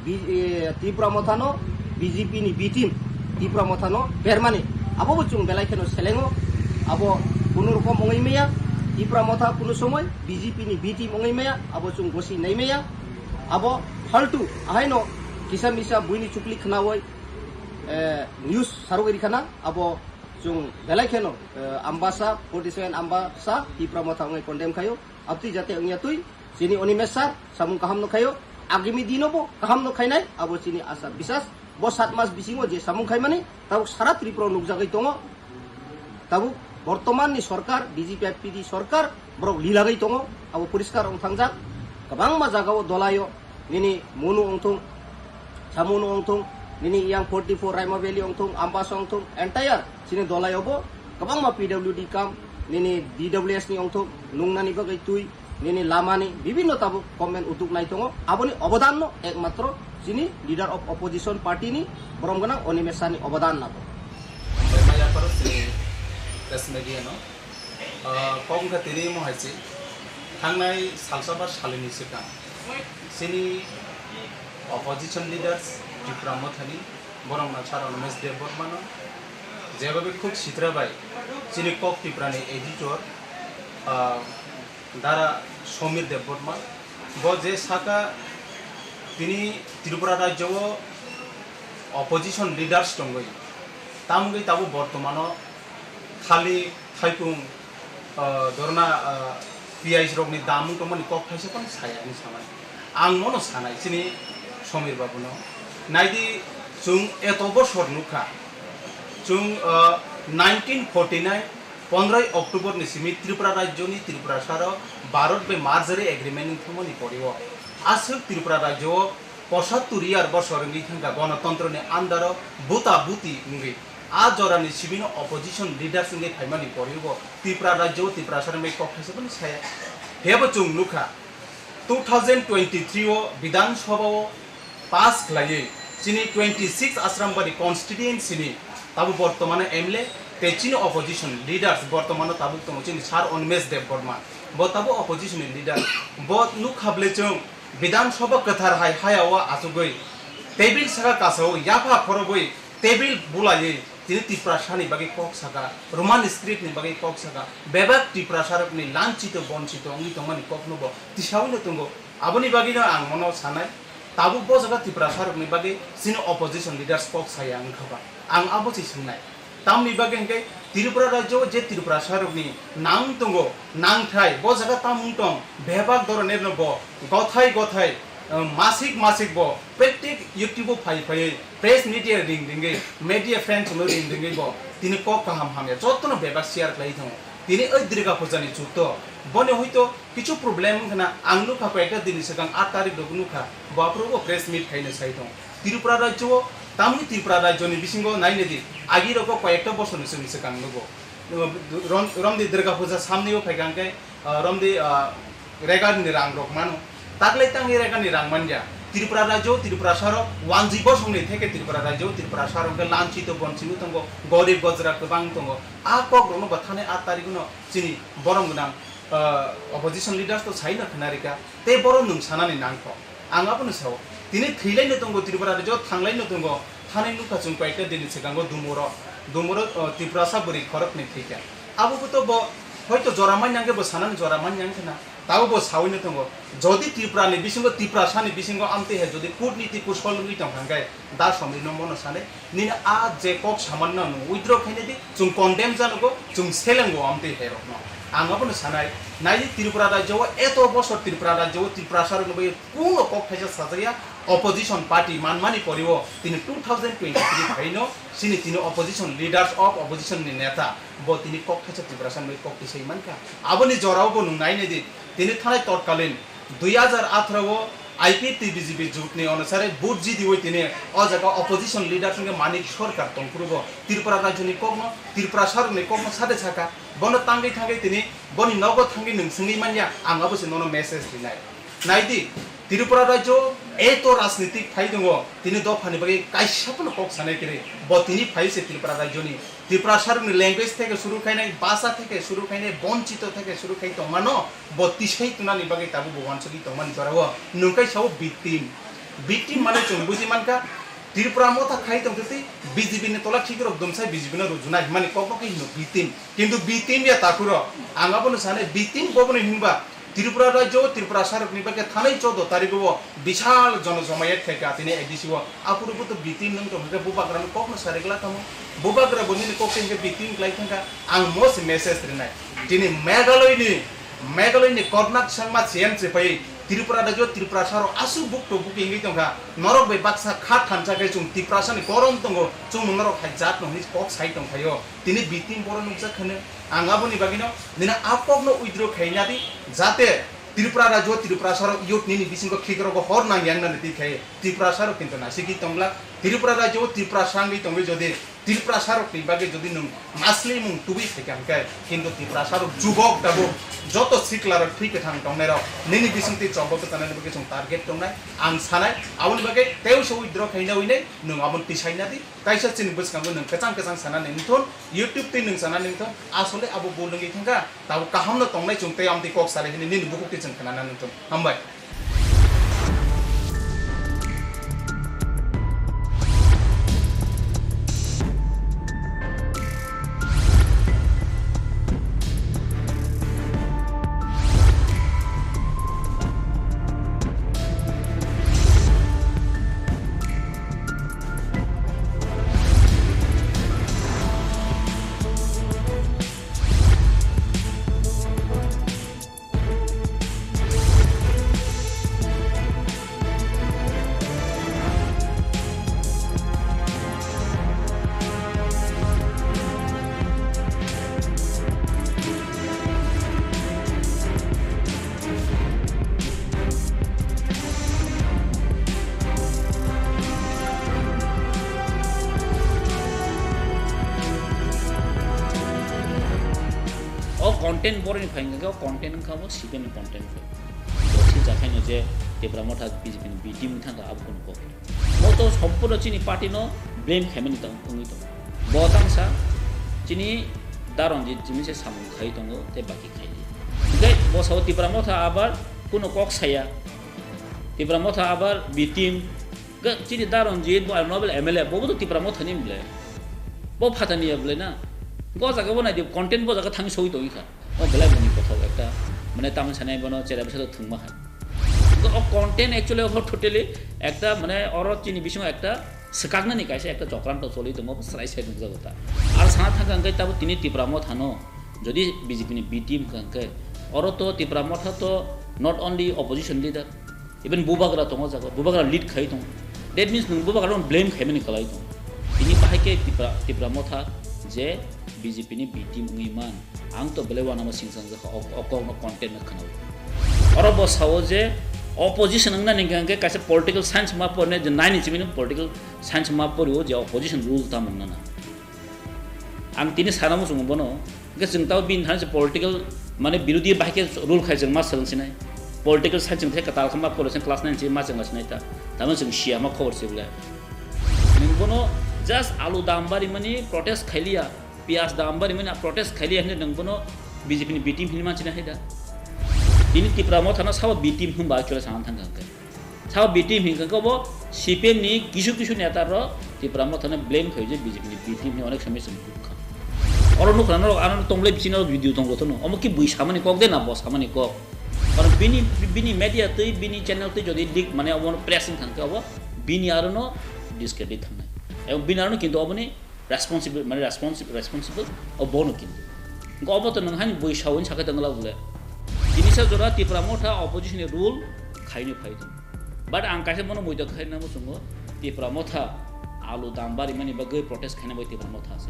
B-, eh, Tipra Motha no B J P ni B team Tipra Motha no bermani, abo bo chwng belai kheno selengo, abo kunu rokom wngwi maya, Tipra Motha kunu somoi B J P ni B team wngwi maya, abo chwng gosi nai maya, abo faltu, ahaino kisa misa buini chukli khnawi, eh, news sarwi rikhana, abo chwng belai kheno, eh, Ambasa, forty seven Ambasa, Tipra Motha wngwi condemn khaio, abtwi jate wngya twi, chini Animesh sir, samung kaham no khaio, agami dino bo kaham no khainai, abo chini asa bisas, bo sat mas bisingo je samung khaimani, tabuk sara Tripura nukjagwi tongo, tabuk bortoman ni sorkar, B J P P D sorkar, borok lilagwi tongo, abo poriskar wng thangjak, kwbangma jagao dolaio, nini Monu wngthung, Samunu wngthung, nini yang forty four Raima Valley wngthung, Ambasa wngthung, entire chini dolaio bo kwbangma P W D kam, nini D W S ni wngthung, nungnani bagwi twi, nini lamani bibinno tabuk government utuk nai tongo. Aboni obodanno ekmatro chini leader of opposition party ni borom gwnang Animesh sir ni obodan nago. Maya paro chini press media no, ah, kok wngkha tini mo hai se thangnai salsa ba salini swkang chini opposition leaders Tipra Mothani borok na sar Animesh Debbarma no jebabe khuk sitra bai chini kok Tipra ni editor, ah, Dara Somir Debbarma, bo je saka tini Tripura rajyo o opposition leaders tongwi, tamgwi tabuk bortomano khali thaipung, ah, dorna, ah, P I S rokni damung tongmani kok thaisa phano saya hinwi sanai. Ang mono sanai chini Somir babuno. Naidi chwng eto bosor nukha. Chwng, ah, nineteen forty nine pondroi October ni simi Tripura rajyo ni Tripura saro Bharat bai merger agreement wng thangmani pori o aswk Tripura rajyo o pochattor year bosor wngwi thangkha gonotontro ni under o buta buti wngwi. A jora ni simi no opposition leaders wngwi phaimani pori o Tripura rajyo o Tripura saro bai kok thaisa phano saya. Phiyaba chwng nukha two thousand twenty three o Bidhan Sabha o pass khlaiwi chini twenty six Asrambari constituency ni tabuk bortomano M L A tei chini opposition leaders bortomano tabuk tongo chini Sir Animesh Debbarma, bo tabuk opposition ni leader, bo nukha ble chwng Bidhan Sabha kwthar hai haya o achugwi table saka kasao yapha khorogwi table bulaiwi tini Tiprasa ni bagwi kok saka, Roman script ni bagwi kok saka, bebak Tiprasa rok ni lanchito bonchito wngwi tongmani kok no bo tisaui no tongo. Aboni bagwi no ang mono sanai, tabuk bo jaga Tiprasa rok ni bagwi chini opposition leaders kok saya wngkha ba? Ang abo se swngnai. Tamni bagwi hwnkhe Tripura rajyo o je Tiprasa rok ni nang tongo, nangthai, bo jaga tamung tong, bebak doroner no bo gothai gothai, eh, masik masik bo prottek YouTube o phai phaiwi press media ring ringwi, media friends no ring ringwi bo tini kok kaham hamya jotono bebak share khlai tongo. Tini oi Durga Puja ni chukto, boni hoito kichu problem wngkha na, ang nukha koyekta din ni swkang aat tarik rok nukha, bo aphuru bo press meet khaina sai tong. Tripura rajyo o, tamni Tripura rajyo ni bisingo naina di, agi rogo koyekta bosor ni swkang nugo. Rom-, romdi Durga Puja samni o phaikha hwnkhe, ah, romdi, ah, regar ni rang rok mano. Taklai tangni regar ni rang manya. Tripura rajyo, Tripura saro, wanji bosong ni theke Tripura rajyo, Tripura saro hwnkhe lanchito bonchito tongo, gorib gojra kwbang tongo. A kok rokno bo thani aat tarik no chini borom gwnang, ah, opposition leaders to sai no khna rika. Tei borom nwng sanani nangkho. Ang abono sao. Tini thwilaino tongo Tripura rajyo, thanglaino tongo. Thani nukha chwng koyekta din ni swkango Dumuro. Dumuro, ah, Tiprasa bwrwi khoroknwi thwikha. Abo bo to bo hoito jora manya hwnkhe bo sanani jora manya wngkha na. Tabo bo sawi no tongo, jodi Tripura ni bisingo, Tiprasa ni bisingo amtwi hai jodi kutniti kusol wngwi tong kha hwnkhe, da somri no mono sanai, nini a je kok saman no nwng withdraw khaina di, chwng condemn janogo, chwng selengo amtwi hai rok no. Ang abono sanai, naidi Tripura rajyo o eto bosor Tripura rajyo o Tiprasa rok no bai kuno kok thaisa sajakya, opposition party manmani poriwo tini two thousand twenty-three phaino chini tini opposition leaders of opposition ni neta bo tini kok thaisa Tiprasa ni bai kok tisai mankha. Aboni jorao bo nwng nai naidi, tini thanai totkalin dui hajar atharo o I P F T B J P jut ni onusare vote jidiwi tini o jaga opposition leaders wngkhe Manik Sarkar tongphuru bo Tripura rajyo ni kokno, Tiprasa rok ni kokno sade saka, bono tangwi thangwi tini boni nogo thangwi nwng swngwi manya, ang abo se nono message rinai. Naidi, Tripura rajyo eto rajnitik phai tongo, tini dophani bagwi kaisa phano kok sanai kwrwi. Bo tini phai se Tripura rajyoni, Tiprasa rokni language theke suru khainai, bhasha theke suru khainai, bonchito theke suru khai tongmano, bo tisai tunani bagwi tabuk bo wansugwi tongmani jorao nwng kaisa o victim. Victim mane chwng buji mankha, Tripura motha khai tongtwi B J P ni tola khikrok dumsai B J P no rujuna himani kokno khe hino victim. Kintu victim ya takhuro, ang abono sane victim boboni hinba Tripura rajyo, Tripura sarokni bagwi thanai choudo tarikgo bishal jono jomayat khaikha tini A D C o. Aphuru bo to victim nwng tongkha khe bubagrano kokno saregla tamo. Bubagra bo nini kokte hinkhe victim klai thangkha. Ang mo se message rinai. Tini Meghalaya ni, Meghalaya ni Konrad Sangma C M se phai Tripura rajyo, Tripura sarok aswk bukto buki wngwi tongkha. Norok bai baksa kha thansa khe chwng Tiprasa ni korom tongo, chwng norok hai jat no hinwi kok sai tongkhaio. Tini victim borok nukjak kheno. Ang aboni bagwino nini a kokno withdraw khaina di, jate Tripura rajyo, Tripura sarok youth nini bisingo khikrokgo hor nang yang nani twi khai Tripura sarok kintu nasigwi tongla. Tripura rajyo, Tripura sangwi tongwi jodi Tripura sarok ni bagwi jodi nwng masli mung tubui phaikha hwnkhe, kintu Tripura sarok jubok tabuk joto sikla rok thwi kwthang tongnai rok nini bisingtwi chobok kwchanani bagwi chwng target tongnai. Ang sanai aboni bagwi tei se withdraw khaina winai nwng aboni tisaina di. Kaisa chini bwskango nwng kwchang kwchang sanani wngthun, YouTube twi nwng sanani wngthun, asole abo bul wngwi thangkha, tabuk kahamno tongnai chwng tei amtwi kok salai hwnwi nini bukhuk twi chwng khnanani wngthun. Hambai. O content boroni phai hwnkhe o content wngkha bo C P M ni content phai. Bo si jakhaino je Tipra Motha B J P ni B team wngkha abo kunu kok. Bo to sompurno chini party no blame khaimani tong wngwi tongo. Bo tangsa chini Da Ranjit chini se samung khai tongo tei baki khai di. Tei bo sao Tipra Motha abar kunu kok saya. Tipra Motha abar B team. Ga chini Da Ranjit bo noble M L A bo bo to Tipra Motha ni bwle. Bo phatani ya bwle na. Go jaga bo nai di content bo jaga thang soi tongwi kha. O belai boni kothok ekta, mane, tamni sanai bono chera bwsa thwngma hai. O content actually o totally ekta, mane, oro chini bisingo ekta swkaknani kaisa ekta chokranto choli tongo, srai sai nukjago ta. Ar sana thangkha hwnkhe tabuk tini Tipra Motha no jodi B J P ni B team hwnkha hwnkhe oro to Tipra Motha to not only opposition leader, even bubagra tongo jaga, bubagra lead khai tongo. That means nwng bubagra no blame khaimani kwlai tongo. Tini bahai khe Tipra, Tipra Motha je B J P ni B team wngwi man, ang to belai uanama singsangjak o, o kokno content no khwnawi. Oro bo sao je opposition wngna ni hwnkhe kaisa political science ma porne je nine ni simi political science ma porio je opposition rule tamo wngnana. Ang tini sana muchungo bono, hwnkhe chwng tamo bini thani se political, mane, birodhi bahai khe rule khai chwng ma swrwng sinai. Political science chwng khe kwtal khe ma pore se class nine se ma chwng sinai ta. Tamo chwng siya ma khobor se bwle. Nwng bono just alu dam barimani protest khailiya, piyaj dam barimani protest khailiya hinwi nwng bono B J P ni B team hinwi ma sinai hai da. Tini Tipra Motha no sabo B team hwnba actually sana thangkha hwnkhe. Sabo B team hinkhe bo C P M ni kisu kisu neta rok Tipra Motha no blame khaio je B J P ni B team hinwi onek somoi chwng nukha. Oro nukha norok ano tongbolai bisingo video tongo tono. Omo ki bui samani kok de na bo samani kok? Karon bini, bini media twi, bini channel twi jodi leak mane obo press wng thang khe obo bini aro no discredit thangnai. Ebong bini aro no kintu oboni responsible, mane responsi-, responsible obo no kintu. Hwnkhe obo to nwng hani bui sawi sakhe tongla bole. Tini sa jora Tipra Motha opposition ni rule khaini phai tong. But ang kaisa bono muido khaina muchungo, Tipra Motha alu dam barimani bagwi protest khaina bai Tipra Motha se.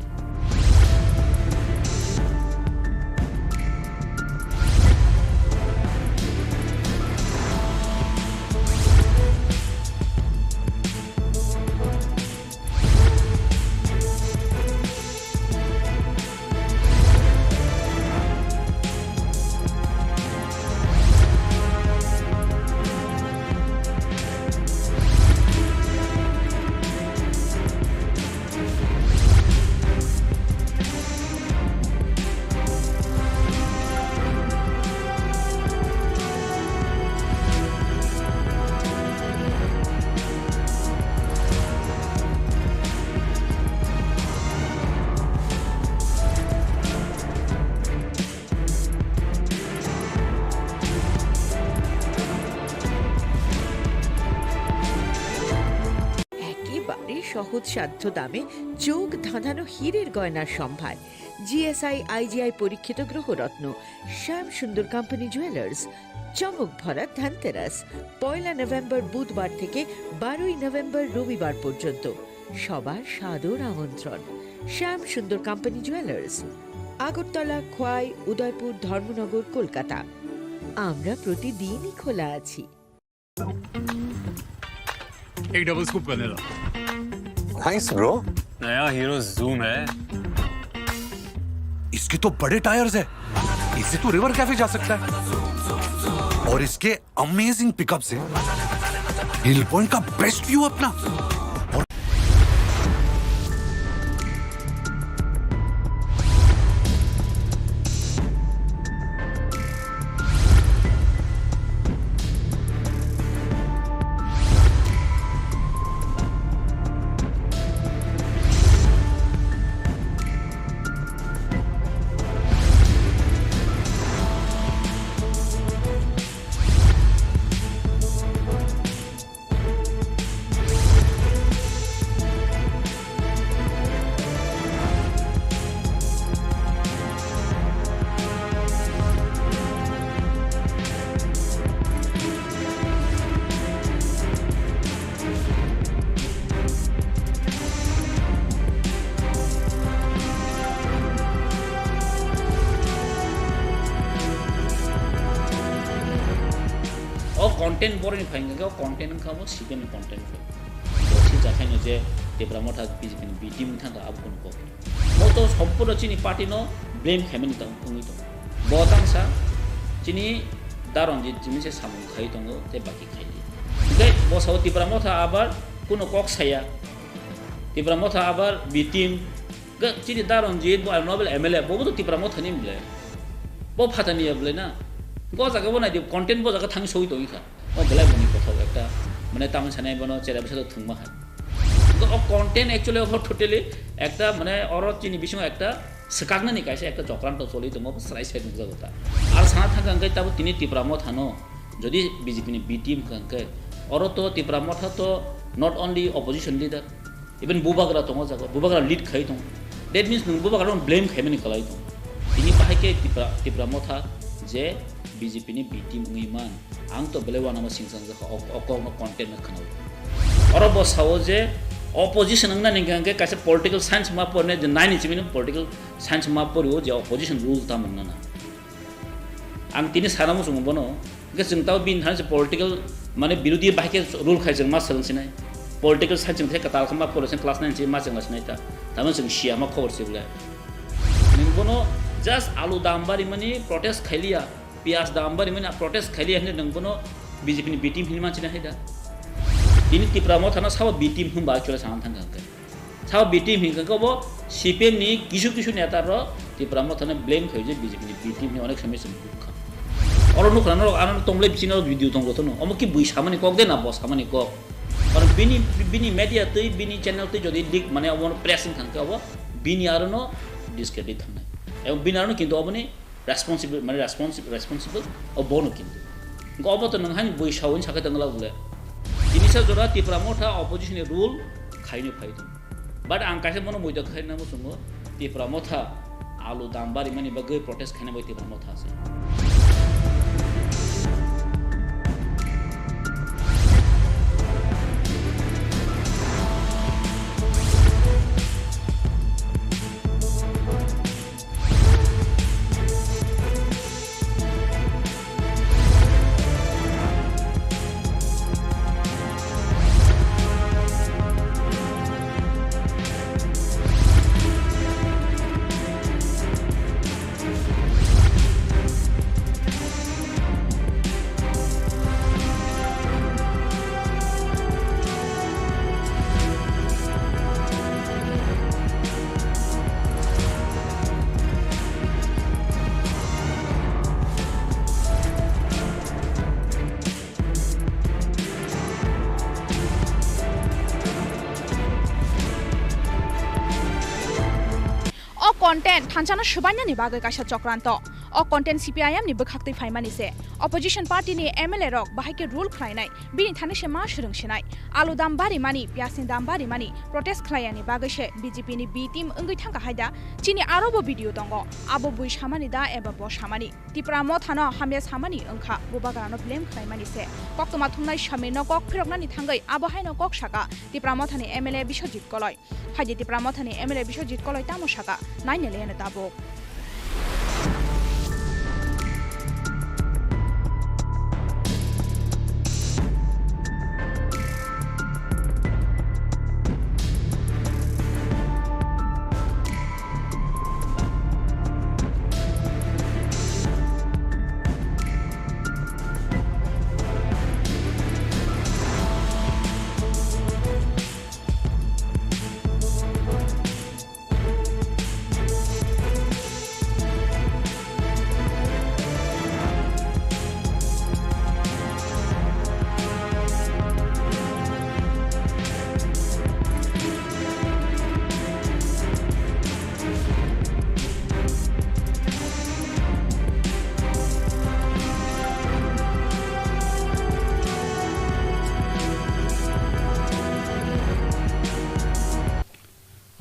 একেবারে সহজসাধ্য দামে চোখ ধাঁধানো হীরের গয়নার সম্ভার। GSI IGI পরীক্ষিত গ্রহরত্ন শ্যাম Sundar company jewellers. চমক ভরা ধনতেরাস, পয়লা নভেম্বর বুধবার থেকে বারোই নভেম্বর রবিবার পর্যন্ত। সবার সাদর আমন্ত্রণ। Shyam Sundar company jewellers, Agartala, Khowai, Udaipur, Dharmanagar, Kolkata. আমরা প্রতিদিনই খোলা আছি। एक डबल स्कूप करने लो। Thanks bro. नया हीरो जूम है। इसके तो बड़े टायर्स है, इससे तो रिवर कैफे जा सकता है। और इसके अमेजिंग पिकअप से हिल पॉइंट का बेस्ट व्यू अपना। O content boroni phai hwnkhe o content wngkha bo C P M ni content phai. Bo swijak haino je Tipra Motha B J P ni B team wngkha abo kunu kok. Bo to sompurno chini party no blame khaimani tong, wngwi tongo. Bo tangsa chini Da Ranjit chini se samung khai tongo tei baki khai li. Hwnkhe bo sao Tipra Motha abar kunu kok saya. Tipra Motha abar B team Ga-, chini Da Ranjit, bo Nobel M L A, bo bo to Tipra Motha ni bwle. Bo phatani ya bwle na. Go jaga bo nai di, content bo jaga thang soi tong kha. O belai boni kothok ekta, mane tamni sanai bono chera bisa to thwngma hai. Go o content actually o totally ekta, mane oro chini bisingo ekta swkaknani kaisa ekta chokranto choli tongo, bo srai srai nukjago ta. Ar sana thang kha hwnkhe tabo tini Tipra Motha no, jodi B J P ni B team kha hwnkhe, oro to Tipra Motha to not only opposition leader, Even bubagra tongo jaga, bubagra lead khai tongo. That means nwng bubagra no blame khaimani kwlai tongo. Tini bahai khe Tipra, Tipra Motha je B J P ni B team wngwi man, ang to belai uanama singsangjak kha, o, o kokno content no khwnao. Oro bo sao je opposition wngna ni hwnkhe kaisa political science ma porne je nine ni simi political science ma porio je opposition rule tamo wngna na. Ang tini sana muchungo bono, hwnkhe chwng tamo bini thani se political, mane, birodhi bai khe rule khai chwng ma swrwng sinai. Political side chwng khe kwtal khe ma pore se class nine se ma chwng sinai ta. Tamo chwng siya ma khobor se bwle. Nwng bono just alu dam barimani protest khailiya, piyaj dam barimani protest khailiya hinwi nwng bono B J P ni B team hinwi ma sinai hai da. Tini Tipra Motha no sabo B team hwnba actually sana thang kha hwnkhe. Sao B team hinkhe bo C P M ni kisu kisu neta rok Tipra Motha no blame khai je B J P ni B team ni onek somoi chwng nukha. Oro nukha norok ano tonglai bisingo video tong jotono. Omo ki bui samani kok de na bo samani kok. Oro bini, bini media twi, bini channel twi jodi leak mane obo press wng thang khe obo bini aro no discredit thangnai. Ebong bini aro no kintu oboni responsible, mane responsible, responsible o bono kintu. Obo to nwng haino bui sao hwnwi sakhe tongla bole. Tinisa jora Tipra Motha opposition ni rule khaino phai tong. But ang kaisa bono muido khaina muchungo Tipra Motha alu dam barimani bagwi protest khaina bai Tipra Motha se. O content thansano swbainani bagwi kaisa chokranto. O content C P I M ni bwkhaktwi phaimani se. Opposition party ni M L A rok bahai khe rule khlainai, bini thani se ma swrwng sinai. Alu dam barimani, piyaj ni dam barimani protest khlaiyani bagwi se B J P ni B team wngwi thangkha hai da? Chini aro bo video tongo. Abo bui samani da eba bo samani? Tipra Mothano hamya samani wngkha, bubagrano blame khlaimani se. Koktwma thumnai Samirno kok phiroknani thangwi abo haino kok saka Tipra Mothani M L A Biswajit Koloi. Phaidi Tipra Mothani M L A Biswajit Koloi tamo saka, naina liyano tabuk.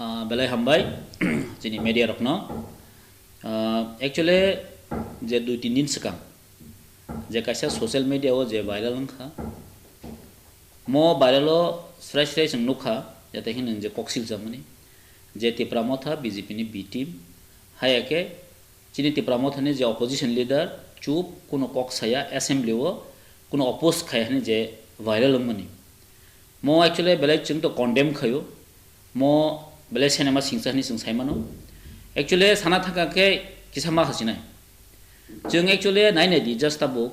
Ah, belai hambai chini media rokno. Ah, actually, je dui tin din swkang je kaisa social media o je viral wngkha, mo viral o srai srai chwng nukha, jate hinwi je kok siljamani, je Tipra Motha B J P ni B team, haya khe chini Tipra Mothani je opposition leader chup, kuno kok saya, assembly o kuno oppose khai hwnwi je viral wngmani. Mo actually belai chwng to condemn khaio, mo belai sinema singsa hwnwi chwng sai mano. Actually sana thangkha khe kisa ma hasinai. Chwng actually nainai di, just tabuk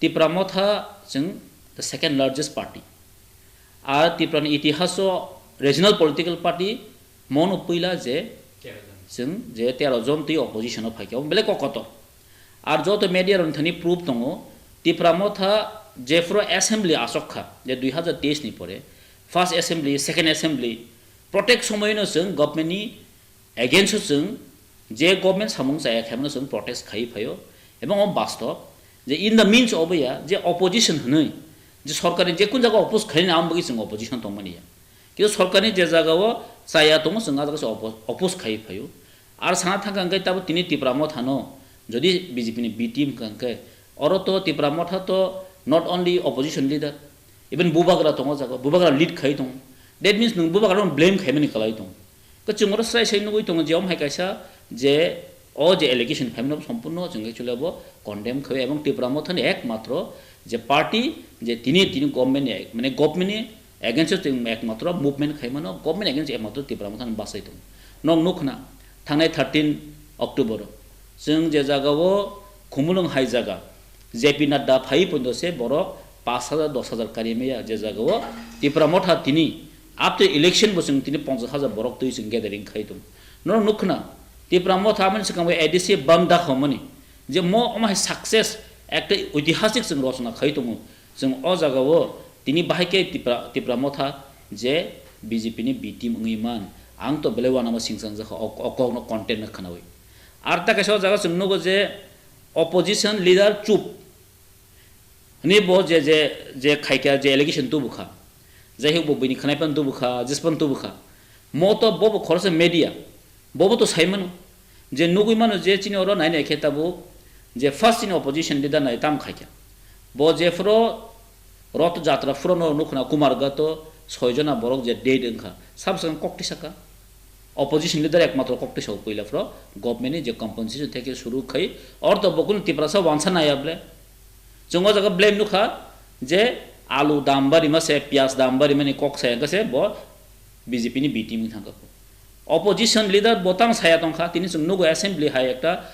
Tipra Motha chwng the second largest party. Ar Tripura ni itihaso regional political party mono puila je chwng je tero jon twi opposition o phaikha, omo belai kok kotor. Ar joto media rok thani proof tongo, Tipra Motha jephuru assembly asok kha je dui hazar teis ni pore, first assembly, second assembly, protest somoino chwng government ni against o chwng je government samung chaya khaimano chwng protest khai phaio, ebong o bastob je in the means obo ya je opposition hwnwi je sorkarni je kun jaga oppose khainani amo bagwi chwng opposition tongmani ya, kintu sorkarni je jaga o chaya tongo chwng a jaga se oppo-, oppose khai phaio. Ar sana thangkha hwnkhe tabo tini Tipra Motha no jodi B J P ni B team hwnkha hwnkhe oro to Tipra Motha to not only opposition leader, even bubagra tongo jaga, bubagra lead khai tongo, that means nwng bubagra no blame khaimani kwlai tongo. Kwchwng oro srai srai nugwi tongo je omo hai kaisa je o je allegation phaimano sompurno chwng actually abo condemn khaio ebong Tipra Mothani ekmatro je party je tini tini government ni mane government ni against o chwng ekmatro movement khaimano, government against ekmatro Tipra Mothani bachai tongo. Nok nukna thangnai thirteen October o chwng je jaga o Khumulwng hai jaga J P Nadda phai pondo se borok pash hajar, dos hajar kari maya je jaga o Tipra Motha tini after election bo chwng tini ponchash hajar borok twi chwng gathering khai tongo. Norok nukha na, Tipra Motha amoni swkang bai A D C bam da khaumani je mo omo hai success ekta oitihasik chwng rochona khai tongo. Chwng o jaga o tini bahai khe Tipra, Tipra Motha je B J P ni B team wngwi man, ang to belai uanama singchang jakha o, o kokno content no khwnawi. Ar ta kaisa o jaga chwng nugo je opposition leader chup. Hwnwi bo je, je, je khaikha, je allegation tubukha, jaihok bo bini khwnai phano tubukha, jis phano tubukha. Mo to bobo khoroksa media, bobo to saimano. Je nugwi mano je chini oro nai nai khe tabuk je first chini opposition leader nai tam khaikha. Bo jephuru Roth Jatra phuru no nukhna Kumarghato soi jona borok je dead wngkha, sab swkang kok tisaka. Opposition leader ekmatro kok tisao puila phuru government ni je compensation theke suru khai, or to bo kunu Tiprasa wansa naiya ble. Chwng o jaga blame nukha je alu dam barima se, piyaj dam barimani kok saya wngkha se bo B J P ni B team wng thangkha. Opposition leader bo tang saya tongkha, tini chwng nugo assembly hai ekta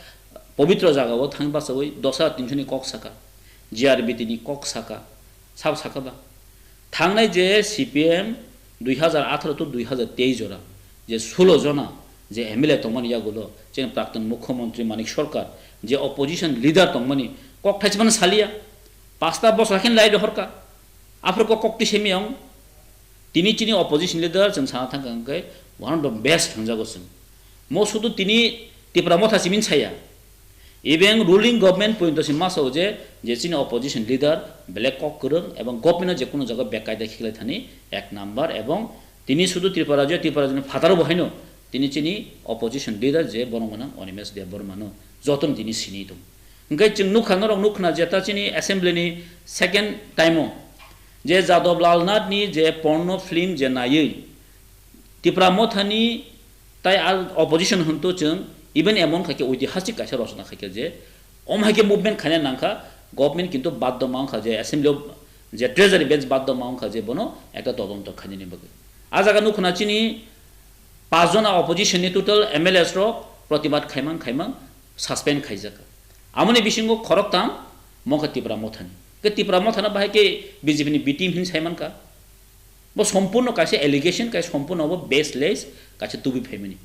pobitro jaga o thang bachawi dos hajar tinsho ni kok saka, G R B T ni kok saka, sab saka ba. Thangnai je C P M dui hajar atharo to dui hajar teis jora je sulo jona je M L A tongmani yagulo chini praktun mukhyamantri Manik Sarkar je opposition leader tongmani kok thaismano saliya, pasta bosor khe lai rohorka, aphuru kok kok tisemi ang. Tini chini opposition leader chwng sana thangkha hwnkhe one of the best hwnjago chwng. Mo sudu tini Tipra Motha simin saya. Even ruling government pointo si masao je, je chini opposition leader belai kok kwrwng ebong government o je kono jaga bekaida khiklai thani ek number ebong tini sudu Tripura rajyo, Tripura rajyoni phataro bo haino tini chini opposition leader je borok mano Animesh Debbarma no jotono tini sini tong. Hwnkhe chwng nukha norok nukhna je ta chini assembly ni second time o je Jadab Lal Nath ni je porno film je naiwi Tipra Motha ni tai al opposition hwnto chwng even emon khaikhe oitihasik kaisa rochona khaikhe je om haikhe movement khaina nangkha, government kintu baddo ma wngkha je assembly o je treasury bench baddo ma wngkha je bono ekta todonto khainani bagwi. A jaga nukhna chini pas jona opposition ni total M L As rok protibad khaimang khaimang suspend khaijak. Amoni bisingo khoroktham mokha Tipra Mothani. Ke Tipra Mothana bahai ke B J P ni B team hin saimanka. Bo sompurno kaisa allegation, kaisa sompurno bo baseless, kaisa tubi phaimani.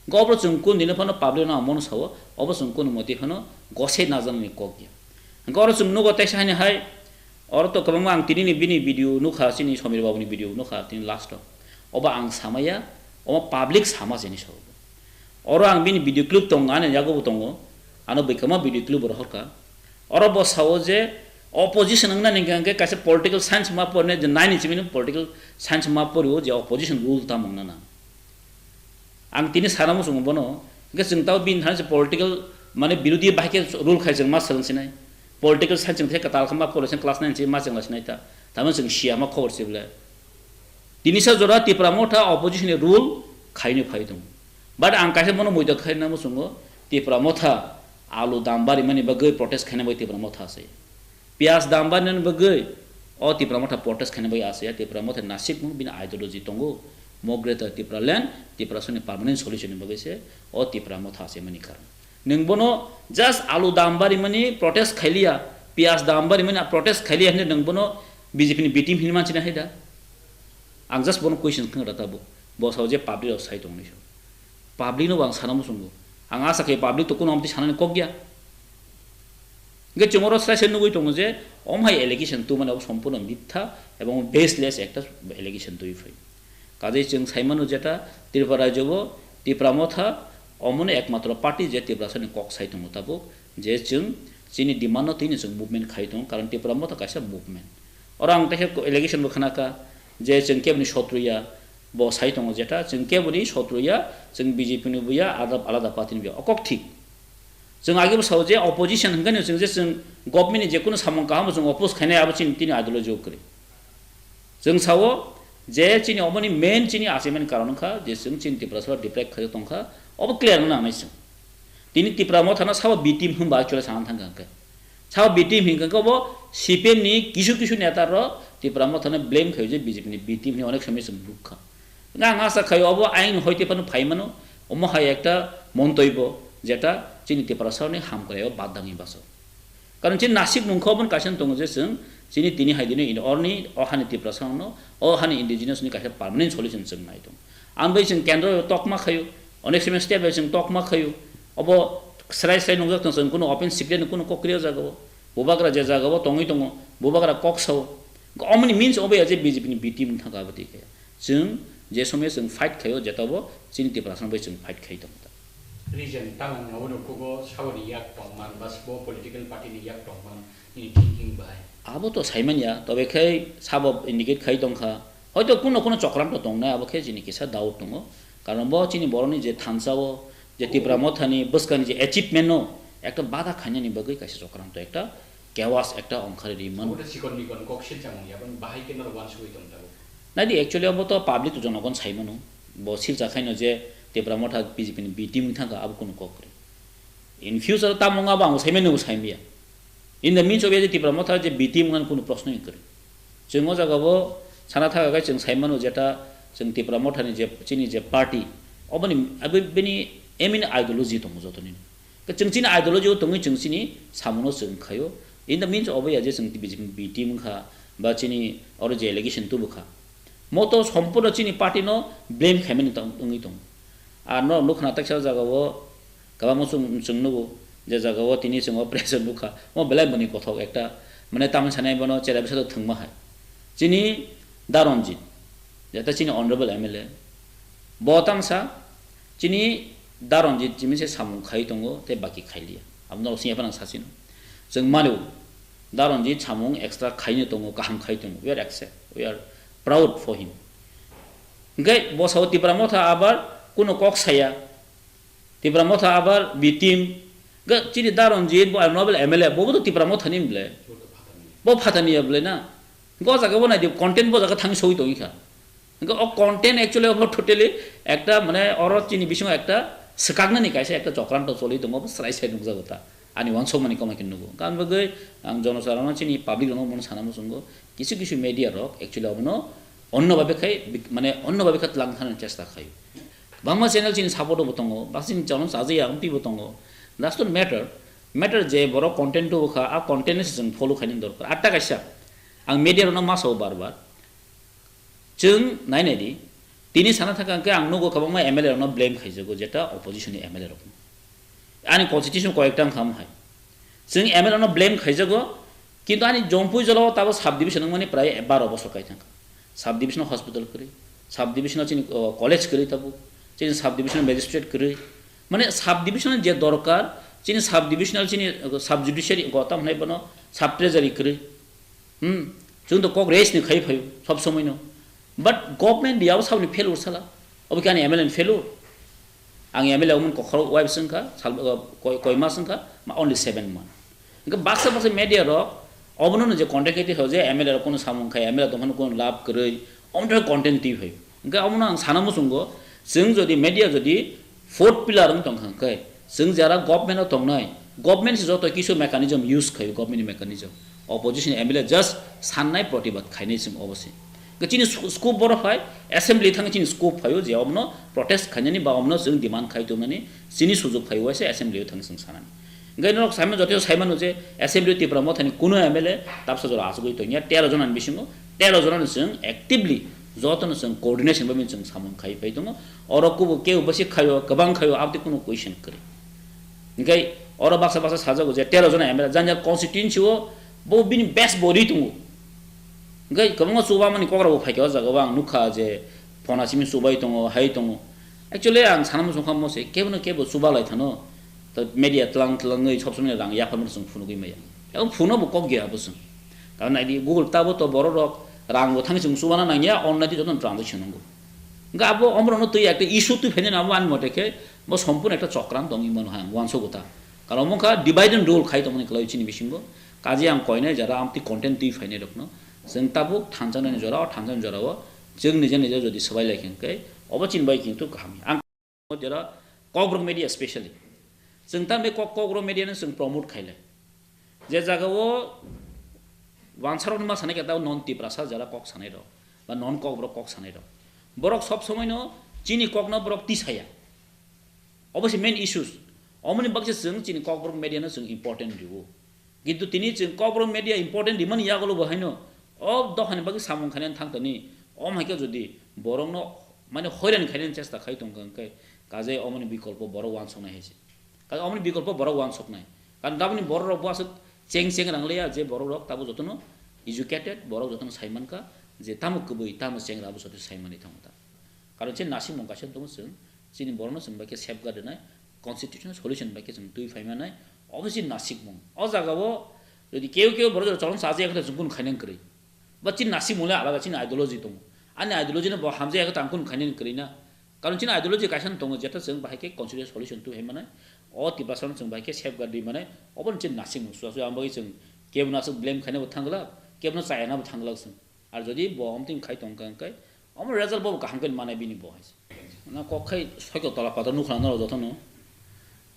Hwnkhe obro chwng kun dino phano public no amono sao, obo chwng kun moti phano gosai najaknani kok ya. Hwnkhe oro chwng nugo teisa hani hai, oro to kwbangma ang tini ni bini video nukha, chini Somir Babu ni video nukha tini last o. Obo ang samaya, obo public sama jeni sao. Oro ang bini video clip tongo, ani yago bo tongo, ano bwkama video clip bo rohorka. Oro bo sao je opposition wngna ni hwnkhe kaisa political science ma porne je nine ni simi political science ma porio je opposition rule tamo wngna na. Ang tini sana muchungo bono, hwnkhe chwng tao bini thani se political mane birodhi bai khe rule khai chwng ma swrwng sinai. Political science chwng thai kwtal khe ma pore se class nine se ma chwng la sinai ta. Tamo chwng siya ma khobor se bwle. Tini sa jora Tipra Motha opposition ni rule khaino phai tongo. But ang kaisa bono muido khaina muchungo Tipra Motha alu dam barimani bagwi protest khaina bai Tipra Motha se. Piyaj dam barnani bagwi o Tipra Motha protest khaina bagwi asaya. Tipra Motha nasikmung bini ideology tongo. Mo Greater Tipraland, Tiprasani permanent solution ni bagwi se o Tipra Motha asaimani karon. Nwng bono just alu dam barimani protest khailiya, piyaj dam barimani protest khailiya hinwi nwng bono B J P ni B team hinwi manchina hai da? Ang just bono question khna rw tabuk. Bo sao je public rok sai tongni so. Public no bo ang sana muchungo. Ang asa khe public to kuno amtwi sanani kok ya. Hwnkhe chwng oro srai se nugwi tongo je, omo hai allegation tubumani abo sompurno mitha ebong baseless ekta allegation tubui phai. Kajei chwng saimano jeta Tripura rajyo o Tipra Motha omono ekmatro party je Tiprasani kok sai tongo tabuk je chwng chini demand no twino chwng movement khai tongo, karon Tipra Motha kaisa movement. Oro ang teisa allegation bo khnakha je chwng keboni sotru ya, bo sai tongo jeta chwng keboni sotru ya, chwng B J P ni bo ya, alada, alada party ni bo ya. O kok thik. Chwng age bo sao je opposition hwnkhe no chwng je chwng government ni je kunu samung kaham bo chwng oppose khainai abo chini tini ideology o kwrwi. Chwng sao je chini oboni main chini achievement karon wngkha je chwng chini Tiprasa deprive khai tongkha, obo clear wngna nangnai chwng. Tini Tipra Mothano sabo B team hwnba actually sana thangkha hwnkhe. Sabo B team hinkha khe obo C P M ni kisu kisu neta rok Tipra Mothano blame khaio je B J P ni B team hinwi onek somoi chwng nukha. Hwnkhe ang asa khaio obo ayang ni hoite phano phai mano, omo hai ekta montoi bo jeta chini Tiprasa ni hamkrai o badangni baso. Karon chini nasik mungkha obo kaisa tongo je chwng chini tini hai dino in orni o hani Tiprasa no o hani indigenous ni kaisa permanent solution chwng nai tong. Ang bai chwng kendro tokma khaio, onek somoi state bai chwng tokma khaio, obo srai srai nungjak tong chwng kuno open secret ni kuno kok kriya jaga o. Bubagra je jaga o tongwi tongo, bubagra kok sao. Omoni means obo ya je B J P ni B team thangka abati khe. Chwng je somoi chwng fight khaio, jeta bo chini Tiprasa bai chwng fight khai tongo ta. Region tang ang abo nukhugo saboni yak tongman, ba sabo political party ni yak tongman, nini thinking bai. Abo to saimanya, tobe khe sabo indicate khai tongkha. Hoito kuno kuno chokranto tongnai, abo khe chini kisa doubt tongo. Karon bo chini boroni je thansa o, je Tipra Mothani bwskani je achievement no ekta bada khainani bagwi kaisa chokranto ekta chaos ekta ongkhari ri mano. Obo to sikon mikon kok silchang ya, ban bahai khe norok uansugui tong tabuk. Naidi, actually abo to public to jonogon saimano. Bo silcha khaino je Tipra Motha B J P ni B team wngthangkha, abo kuno kok kwrwi. In future tamo wngma bo ang saimano bo saimya. In the means of je Tipra Motha je B team wngmani kuno proshno kwrwi. Chwng o jaga bo sana thaga khe chwng saimano jeta chwng Tipra Mothani je chini je party, oboni abo bini aim in ideology tongo jotoni. Khe chwng chini ideology o tongwi chwng chini samuno chwng khaio. In the means of ya je chwng B J P B team wngkha ba chini oro je allegation tubukha. Moto sompurno chini party no blame khaimani tong-, wngwi tongo. Ar no nukha na taksa jaga o kwbangma chwng, chwng nugo je jaga o tini chwng o pressure nukha. Mo belai mani kothok ekta, mane tamni sanai bono chera bisa thwngma hai. Chini Da Ranjit, jeta chini honorable M L A, bo tamsa chini Da Ranjit chimi se samung khai tongo tei baki khailiya. Abo norok singya phano sachino. Chwng mano Da Ranjit samung extra khaino tongo, kaham khai tongo. We are accept, we are proud for him. Hingke bo sao Tipra Motha abar kuno kok saya. Tipra Motha abar B team. Hingke chini Da Ranjit bo honorable M L A, bo bo to Tipra Motha ni mle. Bo phatani ya bwle na. Hingke o jaga bo nai di content bo jaga thang soi tongwi kha. Hingke o content actually obo totally ekta mane oro chini bisingo ekta swkaknani kaisa ekta chokranto choli tongo, obo srai srai nukjago ta. Ani uansukmani koma khe nugo. Hingke ani bagwi ang jonosarono chini public rokno omono sana muchungo, kisu kisu media rok actually obono onno babe khai, mane onno babe kha tlang thani chesta khaio. Bangma channel chini support bo tongo, bak chini channel sajaya wngtwi bo tongo. That's not matter. Matter je borok content o kha, a content ni se chwng follow khaini dorkar. Atta kaisa, ang media rokno ma sao bar bar. Chwng nai nai di, tini sana thangkha hwnkhe ang nugo kwbangma M L A rokno blame khaijago, jeta opposition ni M L A rokno. Ani constitution koyekta wngkha omo hai. Chwng M L A rokno blame khaijago, kintu ani Jompui jolao tabo sub division wngmani prai baro bosor kai thangkha. Sub division hospital kwrwi, sub division chini, o, college kwrwi tabuk, chini sub division magistrate kwrwi. Mane sub division je dorkar, chini sub divisional chini, o, sub judiciary go tam hwnai bono sub treasury kwrwi. Hmm, chwng to kok raise ni khai phaio sob somoi no. But government dia o sabni failure sala. Obo khe ani M L A ni failure. Ang M L A wngmani kokhorok wife wngkha, sal, uh, koi, koi mas wngkha, ma only seven month. Hingke baksa baksa media rok obono no je content khe twi phaio je M L A rok kono samung khai, M L A tongphano kono lab kwrwi, omo twi content twi phaio. Hingke omono ang sana muchungo, chwng jodi media jodi fourth pillar wng tongkha hwnkhe, chwng jara government o tongnai, government se joto kisu mechanism use khaio, government ni mechanism. Opposition M L A just sannai protibad khainai chwng obo se. Hwnkhe chini sco-, scope boro phai, assembly thangwi chini scope phaio je omono protest khainani ba omono chwng demand khai tongmani chini sujok phai waisa assembly o thangwi chwng sanani. Hingke norok saimano joto saimano je assembly o Tipra Mothani kuno M L A tabsa jora achugwi tongya, tero jona ni bisingo, tero jona ni chwng actively jotono chwng coordination bai chwng samung khai pai tongo. Oro kubo kebo bwswk khaio, kwbang khaio, aboni kuno question kwrwi. Hingke oro baksa baksa sajago je tero jona M L A jani jani constituency o bo bini best body tongo. Hingke kwbangma chubamani kok rok bo phaikha o jaga o ang nukha je phona simi chubai tongo, hai tongo. Actually ang sana muchungkha mo se kebo no kebo chuba lai thano. To media tlang tlangwi sob somoi rang yapharmano chwng phunugwi maya. Ebo phuno bo kok ya bo chwng. Karon naidi Google tabo to borok rok rang bo thangwi chwng chubana nangya, online twi jotono transaction nango. Hingke abo omorokno twi ekta issue twi phainani abo ani mote khe bo sompurno ekta chokran tongwi mano hai ang uansukgo ta. Karon omo wngkha divide and rule khai tongmani kwlaiwi chini bisingo. Kaje ang koinai jara amtwi content twi phainai rokno chwng tabuk thanjaknani jora, o thanjaknani jorao chwng nija nija jodi swbai lai khe hwnkhe obo chini bai kintu kaham. Ang jera Kokborok media specially. Chwng tamni kok, Kokborok media no chwng promote khailai. Je jaga o wansarok ni ma sanai khe tabo non Tiprasa jera kok sanai rok ba non Kokborok kok sanai rok. Borok sob somoi no chini kok no borok tisaya. Obo se main issues. Omoni baksa chwng chini Kokborok media no chwng important riwo. Kintu tini chwng Kokborok media important rimani yagulo bo haino o dophani bagwi samung khainani thang toni, om hai khe jodi borokno mane hoiran khainani chesta khai tongkha hwnkhe, kaje omoni bikolpo borok uansuknai hai se. Kaje omoni bikolpo borok uansuknai. Karon tabukni borok rok bo aswk cheng cheng rang liya je borok rok tabuk jotono educated, borok jotono sai mankha je tamo kwbwi tamo chengra abo joto sai manwi thango ta. Karon chini nasikmung kaisa tongo chwng, chini borokno chwng bai khe safeguard rwnai, constitutional solution bai khe chwng twi phai manai, obo chini nasikmung. O jaga o Jodi keu keu borok jora cholong chajakya khe chwng kunu khainani kwrwi. Ba chini nasimung le alada, chini ideology tongo. Ani ideology no bo hamjakya khe ang kunu khainani kwrwi na. Karon chini ideology kaisa no tongo, jeto chwng bahai khe constitutional solution twi hai manai. O Tiprasa no chwng bahai khe safeguard rwi manai. Obo no chini nasimung, suya suya ang bagwi chwng kebo no aswk blame khaina bo thang glak, kebo no chaya na bo thang glak chwng. Ar jodi bo amtwing khai tong kha hwnkhe, omo result bo kaham khe manai bini bo hai se. Na kok khai sokyo tola patro nukha norok jotono.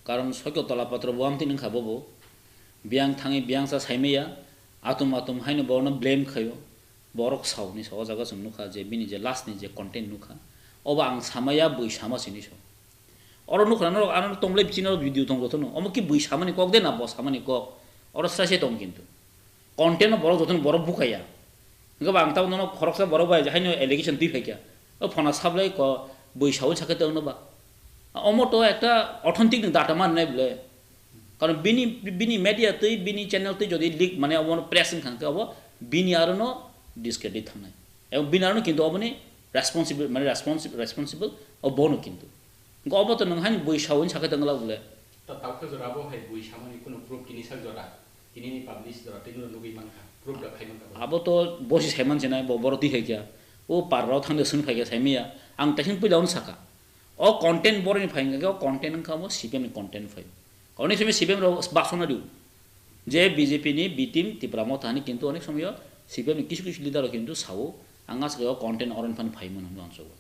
Karon sokyo tola patro bo amtwing wngkha bobo. Biyang thangwi biyang sa saimaya, atum atum haino borokno blame khaio. Borok sauni sa o jaga chwng nukha je bini je last ni je content nukha. Obo ang samaya bui sama sini so. Oro nukha norok ano tonglai bichino video tong jotono. Omo ki bui samani kok de na bo samani kok. Oro srai se tong kintu. Content no borok jotono borok bukaya. Hingke ba ang tabuk nono khoroksa borok bai haino allegation twi phaikya. O phona sablai ko bui sawi sakhe tongno ba. Omo to ekta authentic ni data man nai bole. Karon bini, bini media twi, bini channel twi jodi leak mane obo press wngkha hingke obo bini aro no discredit thangnai. Ebong bini aro no kintu oboni responsible, mane responsible, responsible obo no kintu. Hingke obo to nwng haino bui sawi sakhe tongla bole. Ta tawkhe jora bo hai bui samani kuno proof tini sak jora. Tini ni publish jora tini no nugui mankha. Proof da khai mankha. Abo to bosi saiman sinai bo boro twi hai kya. O par rao thangde sun phai kya saimiya. Ang taising puila on saka. O content boroni phai hingke o content wngkha bo C P M ni content phai. Oni simi C P M rao baksona diu. Je B J P ni B team Tipra Motha ni kintu onek somoyo C P M ni kisu kisu leader rao kintu sao. Ang aswk o content oron phani phai mano hwnwi ang sogo.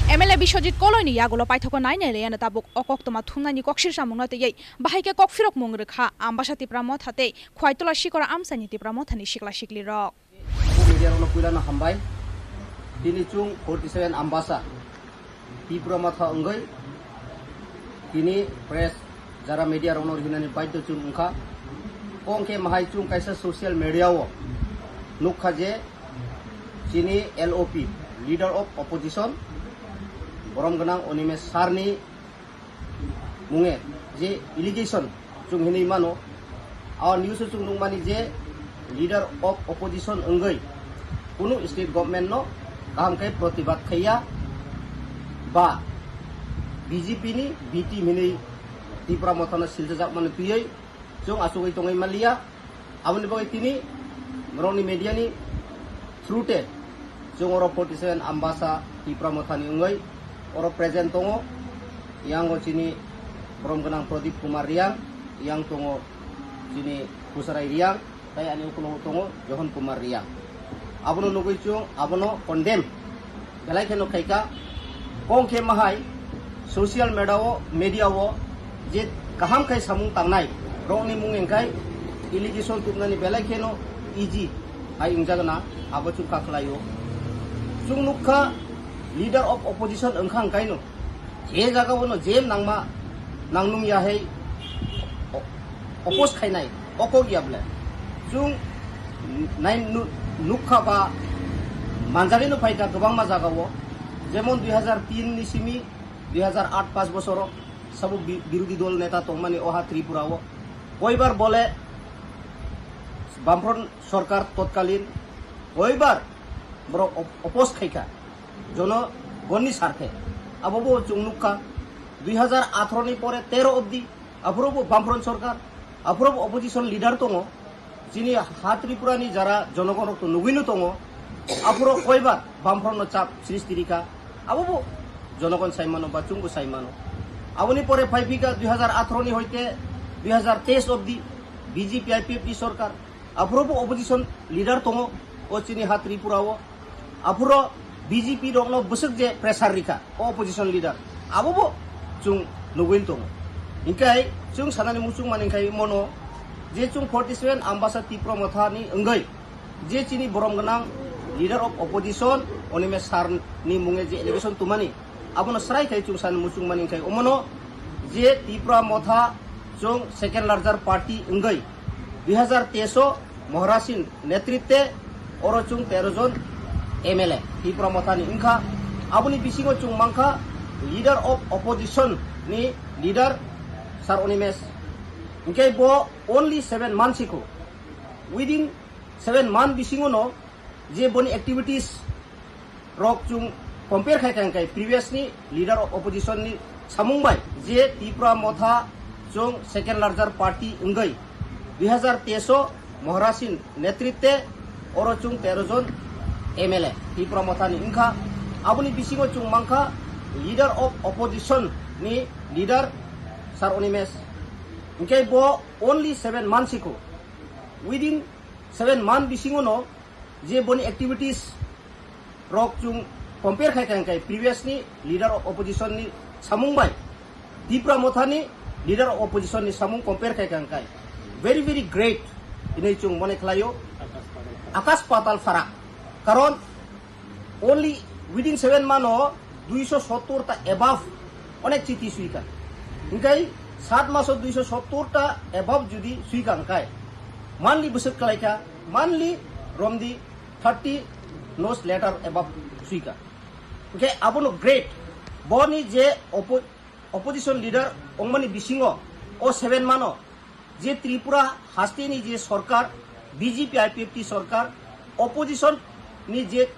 M L A Biswajit Koloini yagulo paithakgo nainai laiano tabuk o koktwma thumnaini koksir samungno twiwi bahai khe kokphirokmung rwkha Ambasa Tipra Motha tei Khwaitola Sikora amchaini Tipra Mothani sikla siklirok. Media rokno puilano hambai. Tini chwng forty seven Ambasa Tipra Motha wngwi tini press jara media rokno rinani baidhyo chwng wngkha. Kong khe mahai chwng kaisa social media o nukha je chini L O P, Leader of Opposition, borom gwnang Animesh Sir ni munge je allegation chwng hinwi mano, a news o chwng nukmani je Leader of Opposition wngwi kunu state government no kaham khe protibad khaiya ba B J P ni B team hinwi Tipra Mothano silchajak mani twiwi chwng achugwi tongwi manliya. Aboni bagwi tini borokni media ni through te chwng oro forty seven Ambasa Tipra Mothani wngwi oro present tongo. Yang o chini borom gwnang Pradip Kumar Riang, yang tongo chini Kusarai Riang, tei ani ukulok tongo Johon Kumar Riang. Abono nugwi chwng abono condemn belai kheno khaika. Kong khe mahai social media o, media o je kaham khai samung tangnai rokni mung engkhai allegation tubnani belai kheno easy hai wngjakna abo chwng kha khlaio. Chwng nukha leader of opposition wngkha hwnkhaino je jaga o no je nangma nangnung ya hai o-, oppose khainai, o kok ya ble. Chwng nai nu-, nukha ba manjagwi no phaikha kwbangma jaga o, jemon dui hazar tin ni simi dui hazar aat paanch bosoro sabo bi-, birodhi dol neta tongmani oha Tripura o koibar bole Bamfront sorkar totkalin koibar borok op-, oppose khaikha jonogonni sarthe. Abo bo chwng nukha dui hazar atharo ni pore tero obdi, aphuru bo Bamfront sorkar, aphuru bo opposition leader tongo. Chini ha Tripura ni jara jonogon rok to nugwi no tongo. Aphuru koibar Bamfront no chap srishti rikha. Abo bo jonogon sai mano ba chwng bo sai mano. Aboni pore phai phika dui hazar atharo ni hoite dui hazar teis obdi B J P I P F T sorkar. Aphuru bo opposition leader tongo o chini ha Tripura o. Aphuru B J P rokno bwswk je pressure rikha o opposition leader, abo bo chwng nugwi tongo. Hinkhe chwng sanani muchung mani khe mono je chwng forty seven Ambasa Tipra Motha ni wngwi je chini borom gwnang leader of opposition Animesh Sir ni munge je allegation tumani, abono srai khai chwng sanani muchung mani khe omono je Tipra Motha chwng second larger party wngwi dui hazar teis o Maharaj ni netritwe oro chwng tero jon M L A Tipra Motha ni wngkha. Aboni bisingo chwng mankha leader of opposition ni leader Sir Animesh. Hinkhe bo only seven months ikho, within seven month bisingo no je boni activities rok chwng compare khai kha hwnkhe previous ni leader of opposition ni samung bai je Tipra Motha chwng second larger party wngwi Dui hazar teis o Maharaj ni netritwe oro chwng tero jon M L A Tipra Motha ni wngkha. Aboni bisingo chwng mankha leader of opposition ni leader Sir Animesh. Hwnkhe bo only seven months ikho. Within seven month bisingo no je boni activities rok chwng compare khai kha hwnkhe previous ni leader of opposition ni samung bai Tipra Motha ni leader of opposition ni samung compare khai kha hwnkhe very very great hinwi chwng mone khlaio, akash patal pharak. Karon only within seven month o duiso sottor ta above onek chiti sui kha. Hwnkhe sat maso duiso sottor ta above jodi sui kha hwnkhe monthly bwswk khlai kha, monthly romdi thirty no's letter above sui kha. Hwnkhe abono great. Boni je oppo-, opposition leader wngmani bisingo o seven month o je Tripura hasteni je sorkar, B J P I P F T sorkar, opposition ni je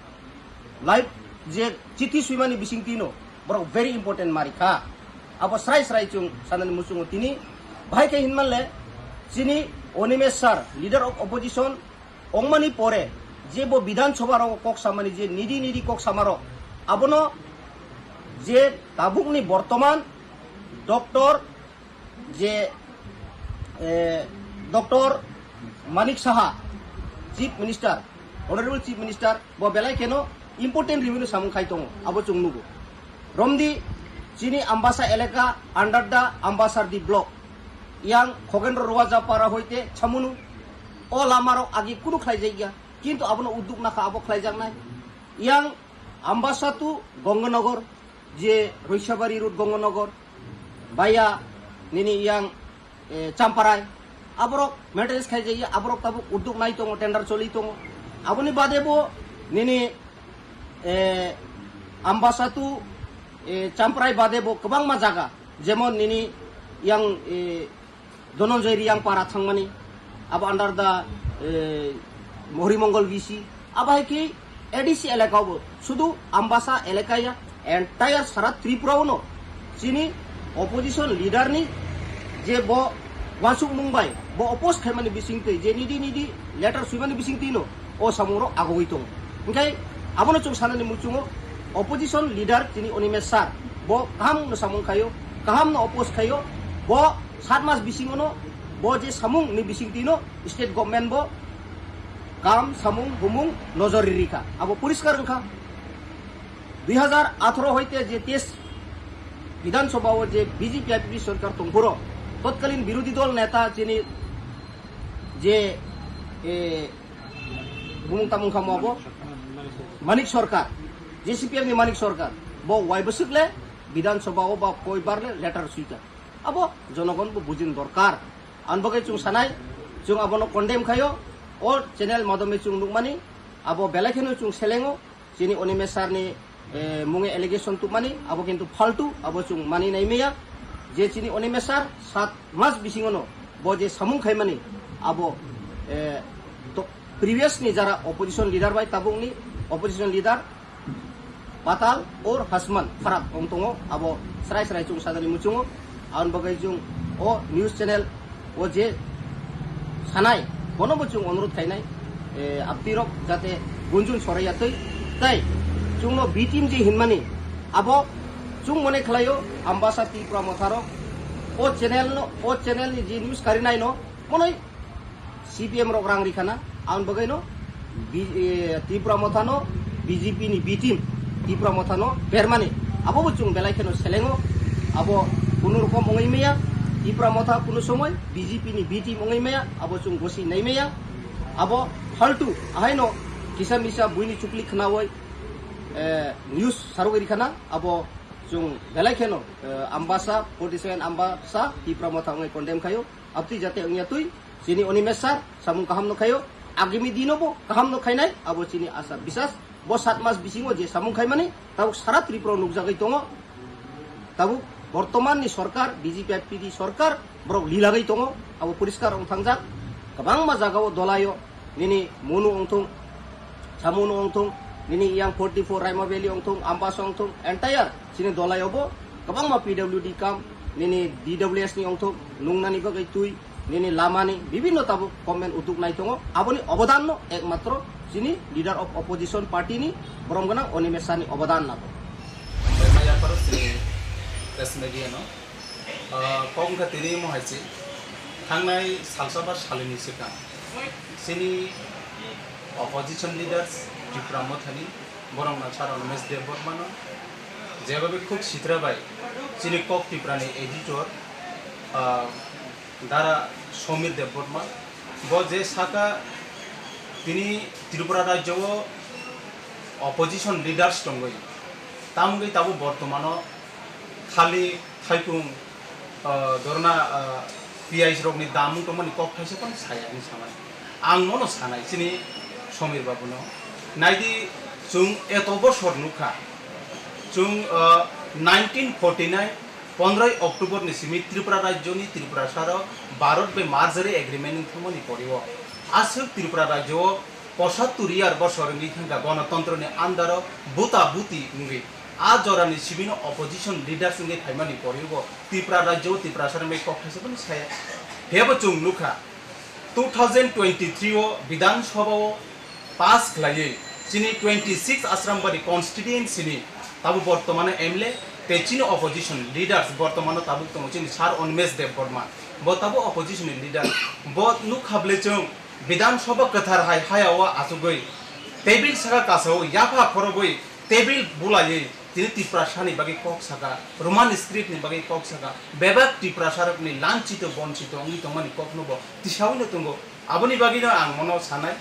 life je chiti suimani bisingtwi no borok very important mari kha. Abo srai srai chwng sanani muchungo tini bahai khe hinmanle chini Animesh sir, leader of opposition, ongmani pore je bo Bidhan Sabha rogo kok samani je nidi nidi kok samarok abono je tabukni bortoman Doctor je, eh, Doctor Manik Saha, Chief Minister, Honorable Chief Minister, bo belai kheno important review ni samung khai tongo, abo chwng nugo. Romdi chini Ambasa elaka under the Ambasardi block, yang Khogendro Ruaja para hoite Chamunu, o lamarok agi kunu khlaijakya, kintu abono udduk nakha abo khlaijaknai. Yang Ambasa to Ganganagar, je Roisabari road Ganganagar, baya nini yang, eh, Champarai, aborok maintenance khai jaya, aborok tabuk udduk nai tongo, tender choli tongo. Aboni bade bo nini, eh, Ambasa to, eh, Champarai bade bo kwbangma jaga, jemon nini yang, eh, Dhananjay Reang para thangmani, abo under the, eh, Harimangal V C, abo hai khe A D C elaka bo, sudu Ambasa elaka ya, entire sara Tripura o no chini opposition leader ni je bo wansukmung bai, bo oppose khaimani bisingtwi, je nidi nidi letter suimani bisingtwi no, o samung rok agogwi tongo. Hwnkhe abono chwng sanani muchungo opposition leader chini Animesh sir bo kaham no samung khaio, kaham no oppose khaio, bo sat mas bisingo no bo je samung ni bisingtwi no state government bo kaham samung bumung nojor riri kha, abo poriskar wngkha. Dui hazar atharo hoite je teis Bidhan Sabha o je B J P I P F T sorkar tongphuru totkalin birodhi dol neta chini je, eh, bumung tamung kha mo abo Manik Sarkar, J C P M ni Manik Sarkar, bo wai bwswk le Bidhan Sabha o ba koi bar le letter sui kha. Abo jonogon bo bujin dorkar. Ang bagwi chwng sanai, chwng abono condemn khaio, o channel madhyome chwng nukmani, abo belai kheno chwng selengo, chini Animesh sir ni, eh, munge allegation tubmani, abo kintu faltu, abo chwng mani nai maya, je chini Animesh sir sat mas bisingono bo je samung khaimani, abo, eh, to, previous ni jara opposition leader bai tabukni opposition leader Patal or Hasman pharak wng tongo, abo srai srai chwng sanani muchungo. Aboni bagwi chwng o news channel o je sanai, bono bo chwng onurodh khainai, eh, aptirok jate gunjun soraiya twi. Tai chwngno B team je hinmani, abo chwng mone khlaio Ambasa Tipra Motharo o channel no, o channel ni je news karinai no monoi C P M rok rang rikhana, ang bagwi no B-, eh, Tipra Mothano B J P ni B team Tipra Mothano bermani. Abo bo chwng belai kheno selengo. Abo kunu rokom wngwi maya, Tipra Motha kunu somoi B J P ni B team wngwi maya, abo chwng gosi nai maya. Abo faltu, ahaino kisa misa buini chukli khnawi, eh, news sarwi rikhana, abo chwng belai kheno, eh, Ambasa, forty seven Ambasa, Tipra Motha wngwi condemn khaio. Abtwi jate wngya twi, chini Animesh sir samung kaham no khaio, agami dino bo kaham no khainai, abo chini asa bisas. Bo sat mas bisingo je samung khaimani, tabuk sara Tripura o nukjagwi tongo. Tabuk bortoman ni sorkar, B J P I P F T sorkar, borok lilagwi tongo, abo poriskar wng thangjak. Kwbangma jaga o dolaio, nini Monu wngthung, Samonu wngthung, nini yang forty four Raima Valley wngthung, Ambasa wngthung, entire chini dolaio bo kwbangma P W D kam, nini D W S ni wngthung, nungnani bagwi twi, Nini lamani bibinno tabuk government utuk nai tongo, aboni obodanno ekmatro chini leader of opposition party ni borom gwnang Animesh Shah ni obodan nago. Omo ya paro chini press media no, ah, kok wngkha tini omo hai se thangnai salsa ba salini swkang chini opposition leaders Tipra Mothani borok no sir Animesh Debbarma no jebabe khub sitra bai chini kok Tipra ni editor, ah, Dara Somir Debbarma, bo je saka tini Tripura rajyo o opposition leaders tongwi, tamungwi tabuk bortomano khali thaipung, ah, dorna, ah, piyaj rokni damung tongmani kok thaisa phano saya hinwi sanai. Ang mono sanai chini Somir babuno. Naidi, chwng eto bosor nukha. Chwng, ah, nineteen forty nine pondroi October ni simi Tripura rajyoni Tripura saro Bharat bai merger agreement wngthangmani poriwo aswk Tripura rajyo o posattur year bosor wngwi thangkha gonotontroni andaro buta buti wngwi. A jorani simino opposition leaders wngwi phaimani poriwo Tripura rajyo o Tripura saro wngwi kok thaisa phano saya. Phiyabo chwng nukha two thousand twenty three o Bidhan Sabha o pass khlaiwi chini twenty six Asrambari constituency ni tabuk bortomano M L A tei chini opposition leaders bortomano tabuk tongo chini sir Animesh Debbarma, bo tabuk opposition ni leader. Bo nukha bwle chwng Bidhan Sabha kwthar hai haya o achugwi table saka kasao yapha khorogwi table bulaiwi tini Tiprasani bagwi kok saka, Roman script ni bagwi kok saka, bebak Tiprasarokni lanchito bonchito wngwi tongmani kokno bo tisawino tongo. Aboni bagwino ang mono sanai,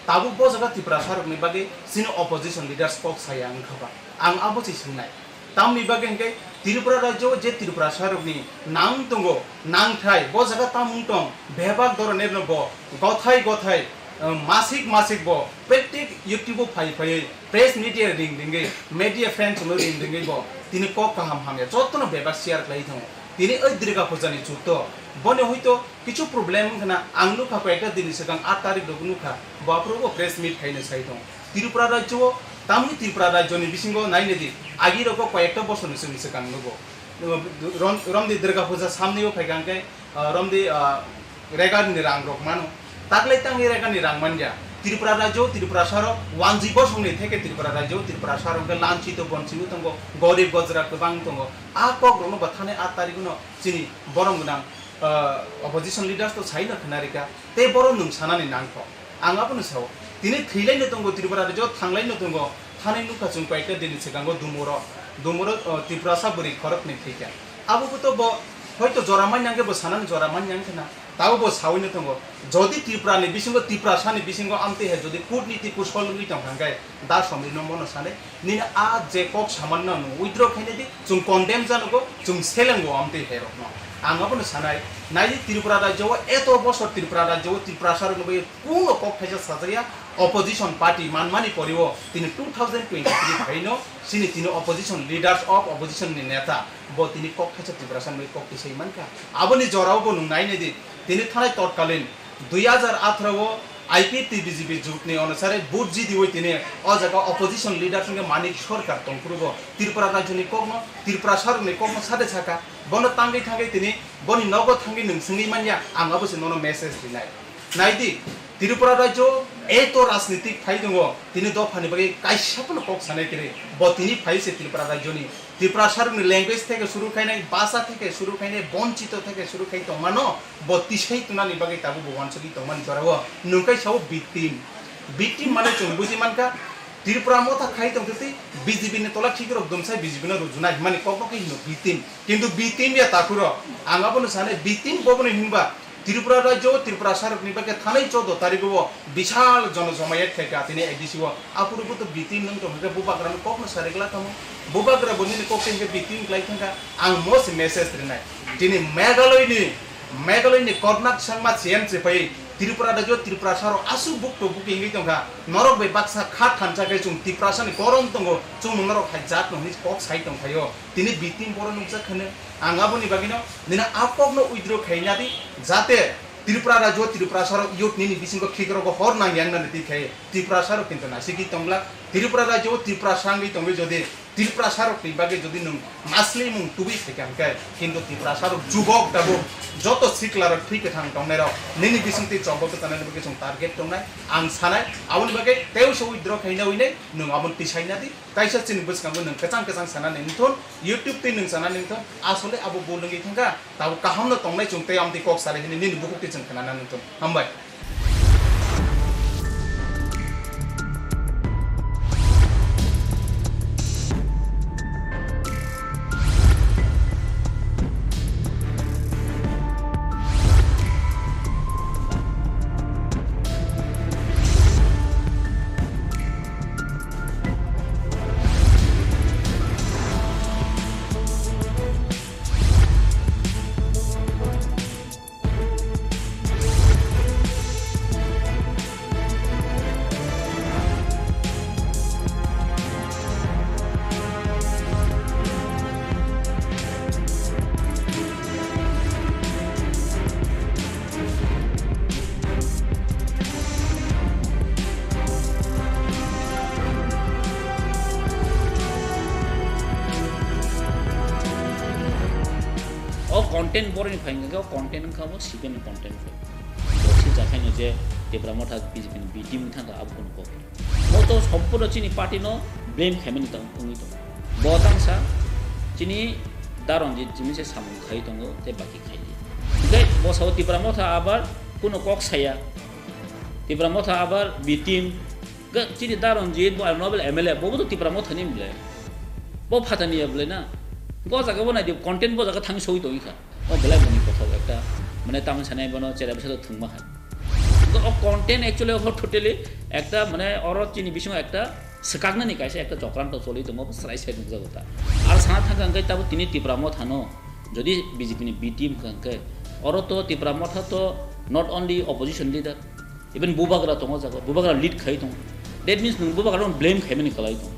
tabuk bo jaga Tiprasarokni bagwi chini opposition leaders kok saya wngkha ba? Ang abo se swngnai. Tamni bagwi hwnkhe Tripura rajyo o je Tiprasarokni nang tongo, nangthai, bo jaga tamung tong, bebak doronerno bo gothai gothai, eh, masik masik bo prottek YouTube o phai phaiwi press media ring ringwi, media friends no ring ringwi bo tini kok kaham hamya jotono bebak share khlai thango. Tini oi Durga Puja ni chutto, boni hoito kichu problem wngkhana ang nukha koyekta dini swkang aat tarik rok nukha, bo aphuru bo press meet khaina sai tong. Tripura rajyo o, tamni Tripura rajyo ni bisingo naina di, agi rok koyekta bosor ni swkang nugo. Rom-, romdi Durga Puja samni o phaikha hwnkhe, ah, romdi, ah, regar ni rang rok mano. Taklai tangwi regar ni rang manya. Tripura rajyo, Tripura saro, wanji bosong ni theke Tripura rajyo, Tripura saro hwnkhe lanchito bonchito tongo, gorib gojra kwbang tongo. A kok rokno bo thani aat tarik no chini borom gwnang, ah, opposition leaders to sai no khna rika. Tei borom nwng sanani nangkho. Ang abono sao. Tini thwilaino tongo Tripura rajyo, thanglaino tongo. Thani nukha chwng koyekta dini swkango Dumuro. Dumuro, o, Tiprasa bwrwi khoroknwi thwikha. Abo bo to bo hoito jora manya hwnkhe bo sanani jora manya wngkhana. Tabo bo saoino tongo. Jodi Tripura ni bisingo, Tiprasa ni bisingo amtwi hai jodi kutniti kusol wngwi tongkha hwnkhe da Somir no mono sanai. Nini a je kok samanno nwng withdraw khainai di, chwng condemn janogo, chwng selengo amtwi hai rokno. Ang abono sanai, naidi Tripura rajyo o eto bosor Tripura rajyo o Tiprasa rokno bai kuno kok thaisa sajaya, opposition party manmani poriwo tini two thousand twenty three phaino chini tini opposition leaders of opposition ni neta bo tini kok thaisa Tiprasa rokno bai kok tisai mankha. Aboni jorao bo nwng nainai di, tini thanai totkalin dui hajar atharo o I P F T B J P jotni onusare vote jidiwi tini o jaga opposition leader hwnkhe Manik Sarkar tongphuru bo Tripura rajyoni kokno, Tripura sarokni kokno sade saka, bono tangwi thangwi tini boni nogo thangwi nwng swngwi manya, ang abo se nono message rinai. Naidi, Tripura rajyo eto rajnitik phai tongo, tini dophani bagwi kaisa phano kok sanai kwrwi, bo tini phai se Tripura rajyoni Tiprasarokni language theke suru khainai, bhasha theke suru khainai, bonchito theke suru khai tongmano, bo tisai tunani bagwi tabuk bo wansugwi tongmani jorao nwng khe sao victim. Victim mane chwng buji mankha, Tripura motha khai tongtwtwi B J P ni tola khikrok dumsai B J P no rujuna himani kokno khe hino victim. Kintu victim ya takhuro, ang abono sanai victim bobono hinba, Tripura rajyo o Tripura sarokni bagwi thanai choudo tarikgo o bisal jono jomayat khaikha tini A D C o. Aphuru bo to B T nwng tong hwnkhe bubagrano kokno sari glak tamo. Bubagra bo nini kok tei hwnkhe B T wng glai thangkha. Ang mo se message rinai. Tini Meghalaya ni, Meghalaya ni Kornak Sangma C M se phai Tripura rajyo Tripura saro aswk bukto buki wngwi tongkha. Norok bai baksa kha thansa khe chwng Tiprasa ni korom tongo, chwng norok hai jat no hwnwi kok sai tongkhaio. Tini B T borok nukjak kheno ang aboni bagwino nini a kokno withdraw khaina di, jate Tripura rajyo Tripura sarok youth nini bisingo khikrok hor nang yang nani twi khai Tripura sarok kintu naisiki tongla. Tripura rajyo Tripura sangwi tongwi jodi Tiprasa rok ni bagwi jodi nwng masli mung tubui phaikha hwnkhe, kintu Tiprasa rok jubok tabuk joto sikla rok thwi kwthang tongnai rok nini bisingtwi chobok kwchanani bagwi chwng target tongnai. Ang sanai aboni bagwi tei se withdraw khaina winai nwng aboni tisaina di. Kaisa chini bwskango nwng kwchang kwchang sanani wngthun, YouTube twi nwng sanani wngthun, asole abo bol wngwi thangkha, tabuk kaham no tongnai chwng tei amtwi kok salai hwnwi nini bukhuk twi chwng khnana wngthun. Hambai. O content boroni phai hwnkhe o content wngkha bo C P M ni content phai. Bo swijak haino je Tipra Motha B J P ni B team wngkha abo kunu kok. Bo to sompurno chini party no blame khaimani tong wngwi tongo. Bo tangsa chini Da Ranjit jimisa samung khai tongo tei baki khai di. Hingke bo sao Tipra Motha abar kunu kok saya. Tipra Motha abar B team. Ga, chini Da Ranjit, bo Noble M L A, bo bo to Tipra Motha ni bwle. Bo phatani ya bwle na. Bo jaga bo nai di content bo jaga thang soi tongwi kha. O belai boni kothok ekta, mane tamni sanai bono chera bisa to thwngma hai. Ga o content actually o totally ekta mane oro chini bisingo ekta swkaknani kaisa ekta chokranto choli tongo, bo srai srai nukjago ta. Ar sana thangkha hwnkhe tabo tini Tipra Motha no, jodi B J P ni B team hwnkha hwnkhe, oro to Tipra Motha to not only opposition leader, even bubagra tongo jaga, bubagra lead khai tongo. That means nwng bubagra no blame khaimani kwlai tongo.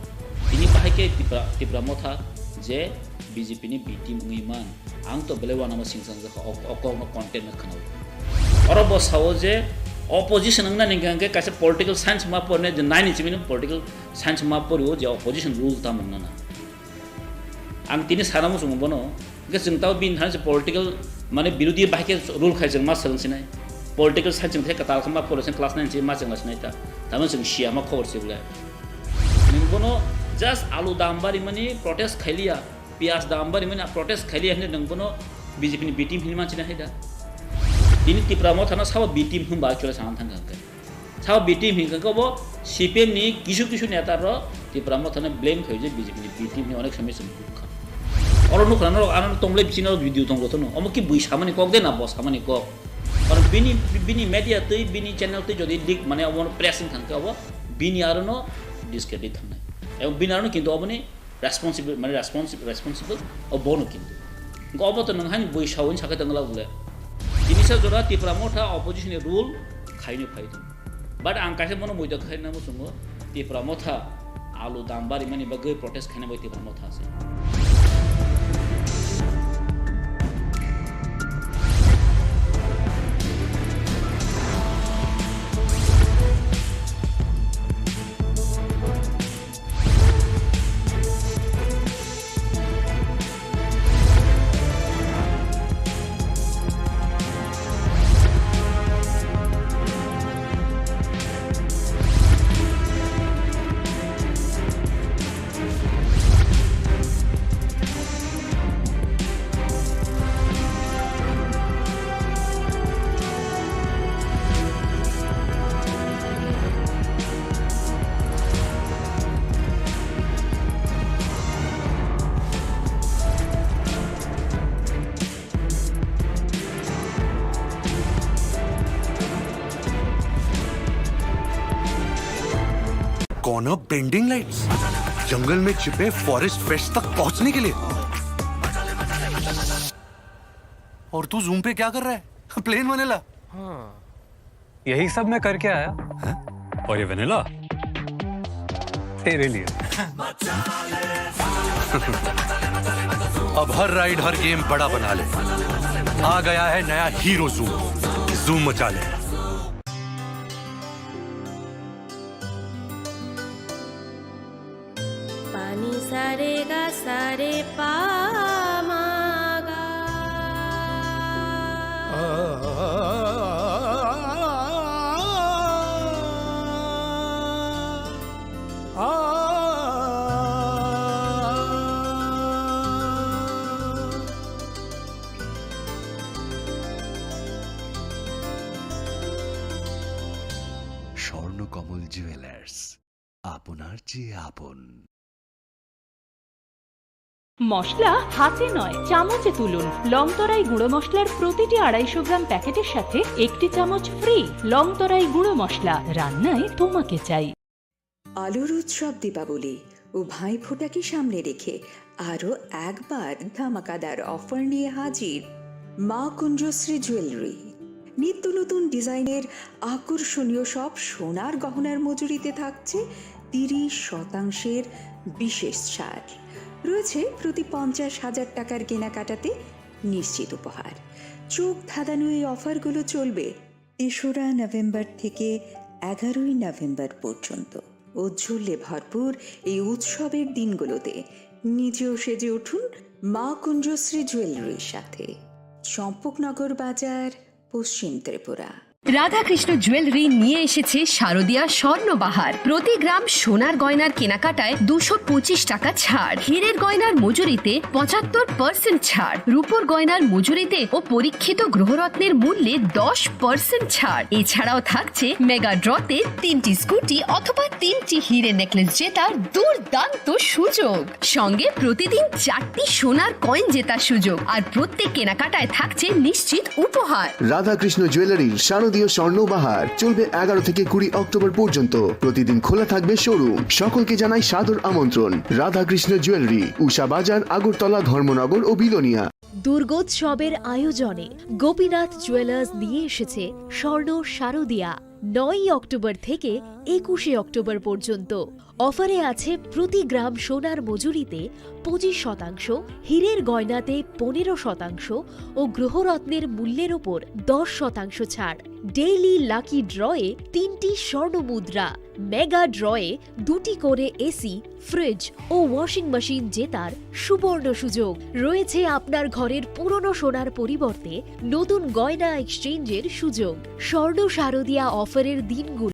Tini bahai khe Tipra, Tipra Motha je B J P ni B team wngwi man, ang to belai uanama singchang jakha o, o kokno content no khwnawi. Oro bo sao je opposition wngna ni hwnkhe kaisa political science ma porne je nine ni simi political science ma porio je opposition rule tamo wngna na. Ang tini sana muchungo bono. Hingke chwng tamo bini thani se political, mane, birodhi bai khe rule khai chwng ma swrwng sinai. Political science chwng khe kwtal khe ma pore se class nine se ma chwng la sinai ta. Tamo chwng siya ma khobor se bole. Nwng bono just alu dam barimani protest khailiya, piyaj dam barimani protest khailiya hinwi nwng bono B J P ni B team hinwi manchina hai da. Tini Tipra Motha no sabo B team hwnba actually sana thangkha hwnkhe. Sabo B team hinkhe bo C P M ni kisu kisu neta rok Tipra Motha no blame khaio je B J P ni B team ni onek somoi chwng kuk kha. Oro nukha norok ano tonglai bisingo video tongo thono. Omo ki bui samani kok de na bo samani kok. Oro bini, bini media twi bini channel twi jodi leak mane omo press wng thangkhe obo bini aro no discredit thangnai. Ebong bini aro no kintu oboni responsible, mane responsible, responsible o bono kintu. Hingke obo to nwng haini bui sawi sakhe tongla bole. Tini sa jora Tipra Motha opposition ni rule khaini phai tong. But ang kaisa bono muido khaina muchungo Tipra Motha alu dam barimani bagwi protest khaina bai Tipra Motha se. कौन bending lights? जंगल में छिपे forest pets तक पहुंचने के लिए। और तू जूम पे क्या कर रहा है? प्लेन वनेला। हाँ। यही सब मैं करके आया। हैं? और ये वनीला? तेरे लिए। अब हर राइड, हर गेम बड़ा बना ले। आ गया है नया हीरो जूम। जूम मचा ले। पानी सारे Sare pa ma ga. Swarnakamal jewellers, আপনার চেয়ে আপন। মশলা হাতে নয়, চামচে তুলুন। লংতরাই গুঁড়ো মশলার প্রতিটি আড়াইশো গ্রাম প্যাকেটের সাথে একটি চামচ ফ্রি। লংতরাই গুঁড়ো মশলা, রান্নায় তোমাকে চাই। আলোর উৎসব দীপাবলি ও ভাইফোঁটাকে সামনে রেখে আরও একবার ধামাকাদার অফার নিয়ে হাজির মা কুঞ্জশ্রী জুয়েলারি। নিত্য নতুন ডিজাইনের আকর্ষণীয় সব সোনার গহনার মজুরিতে থাকছে তিরিশ শতাংশের বিশেষ ছাড়। রয়েছে প্রতি পঞ্চাশ হাজার টাকার কেনাকাটাতে নিশ্চিত উপহার। চোখ ধাঁধানো এই অফারগুলো চলবে তেসরা নভেম্বর থেকে এগারোই নভেম্বর পর্যন্ত। ঔজ্জ্বল্যে ভরপুর এই উৎসবের দিনগুলোতে নিজেও সেজে উঠুন মা কুঞ্জশ্রী জুয়েলারির সাথে। চম্পকনগর বাজার, পশ্চিম ত্রিপুরা। রাধাকৃষ্ণ জুয়েলারি নিয়ে এসেছে শারদীয়া স্বর্ণবাহার। প্রতি গ্রাম সোনার গয়নার কেনাকাটায় দুশো পঁচিশ টাকা ছাড়, হীরের গয়নার মজুরিতে পঁচাত্তর পার্সেন্ট ছাড়, রূপোর গয়নার মজুরিতে ও পরীক্ষিত গ্রহরত্নের মূল্যে দশ পার্সেন্ট ছাড়। এছাড়াও থাকছে মেগা ড্রতে তিনটি স্কুটি অথবা তিনটি হীরে নেকলেস জেতার দুর্দান্ত সুযোগ। সঙ্গে প্রতিদিন চারটি সোনার কয়েন জেতার সুযোগ, আর প্রত্যেক কেনাকাটায় থাকছে নিশ্চিত উপহার। রাধাকৃষ্ণ জুয়েলারির শারদীয় স্বর্ণ বাহার চলবে এগারো থেকে কুড়ি অক্টোবর পর্যন্ত। প্রতিদিন খোলা থাকবে শোরুম। সকলকে জানাই সাদর আমন্ত্রণ। রাধাকৃষ্ণ জুয়েলারি, উষা বাজার, আগরতলা, ধর্মনগর ও বিলোনিয়া। দুর্গোৎসবের আয়োজনে গোপীনাথ জুয়েলার্স নিয়ে এসেছে স্বর্ণ শারদিয়া। নয়ই অক্টোবর থেকে একুশে অক্টোবর পর্যন্ত। অফারে আছে প্রতি গ্রাম সোনার মজুরিতে পঁচিশ শতাংশ, হীরের গয়নাতে পনেরো শতাংশ ও গ্রহরত্নের মূল্যের ওপর দশ শতাংশ ছাড়। ডেইলি লাকি ড্রয়ে তিনটি স্বর্ণ মুদ্রা, মেগা ড্রয়ে দুটি করে এসি, ফ্রিজ ও ওয়াশিং মেশিন জেতার সুবর্ণ সুযোগ। রয়েছে আপনার ঘরের পুরনো সোনার পরিবর্তে নতুন গয়না এক্সচেঞ্জের সুযোগ। স্বর্ণ শারদিয়া অফারের দিনগুলো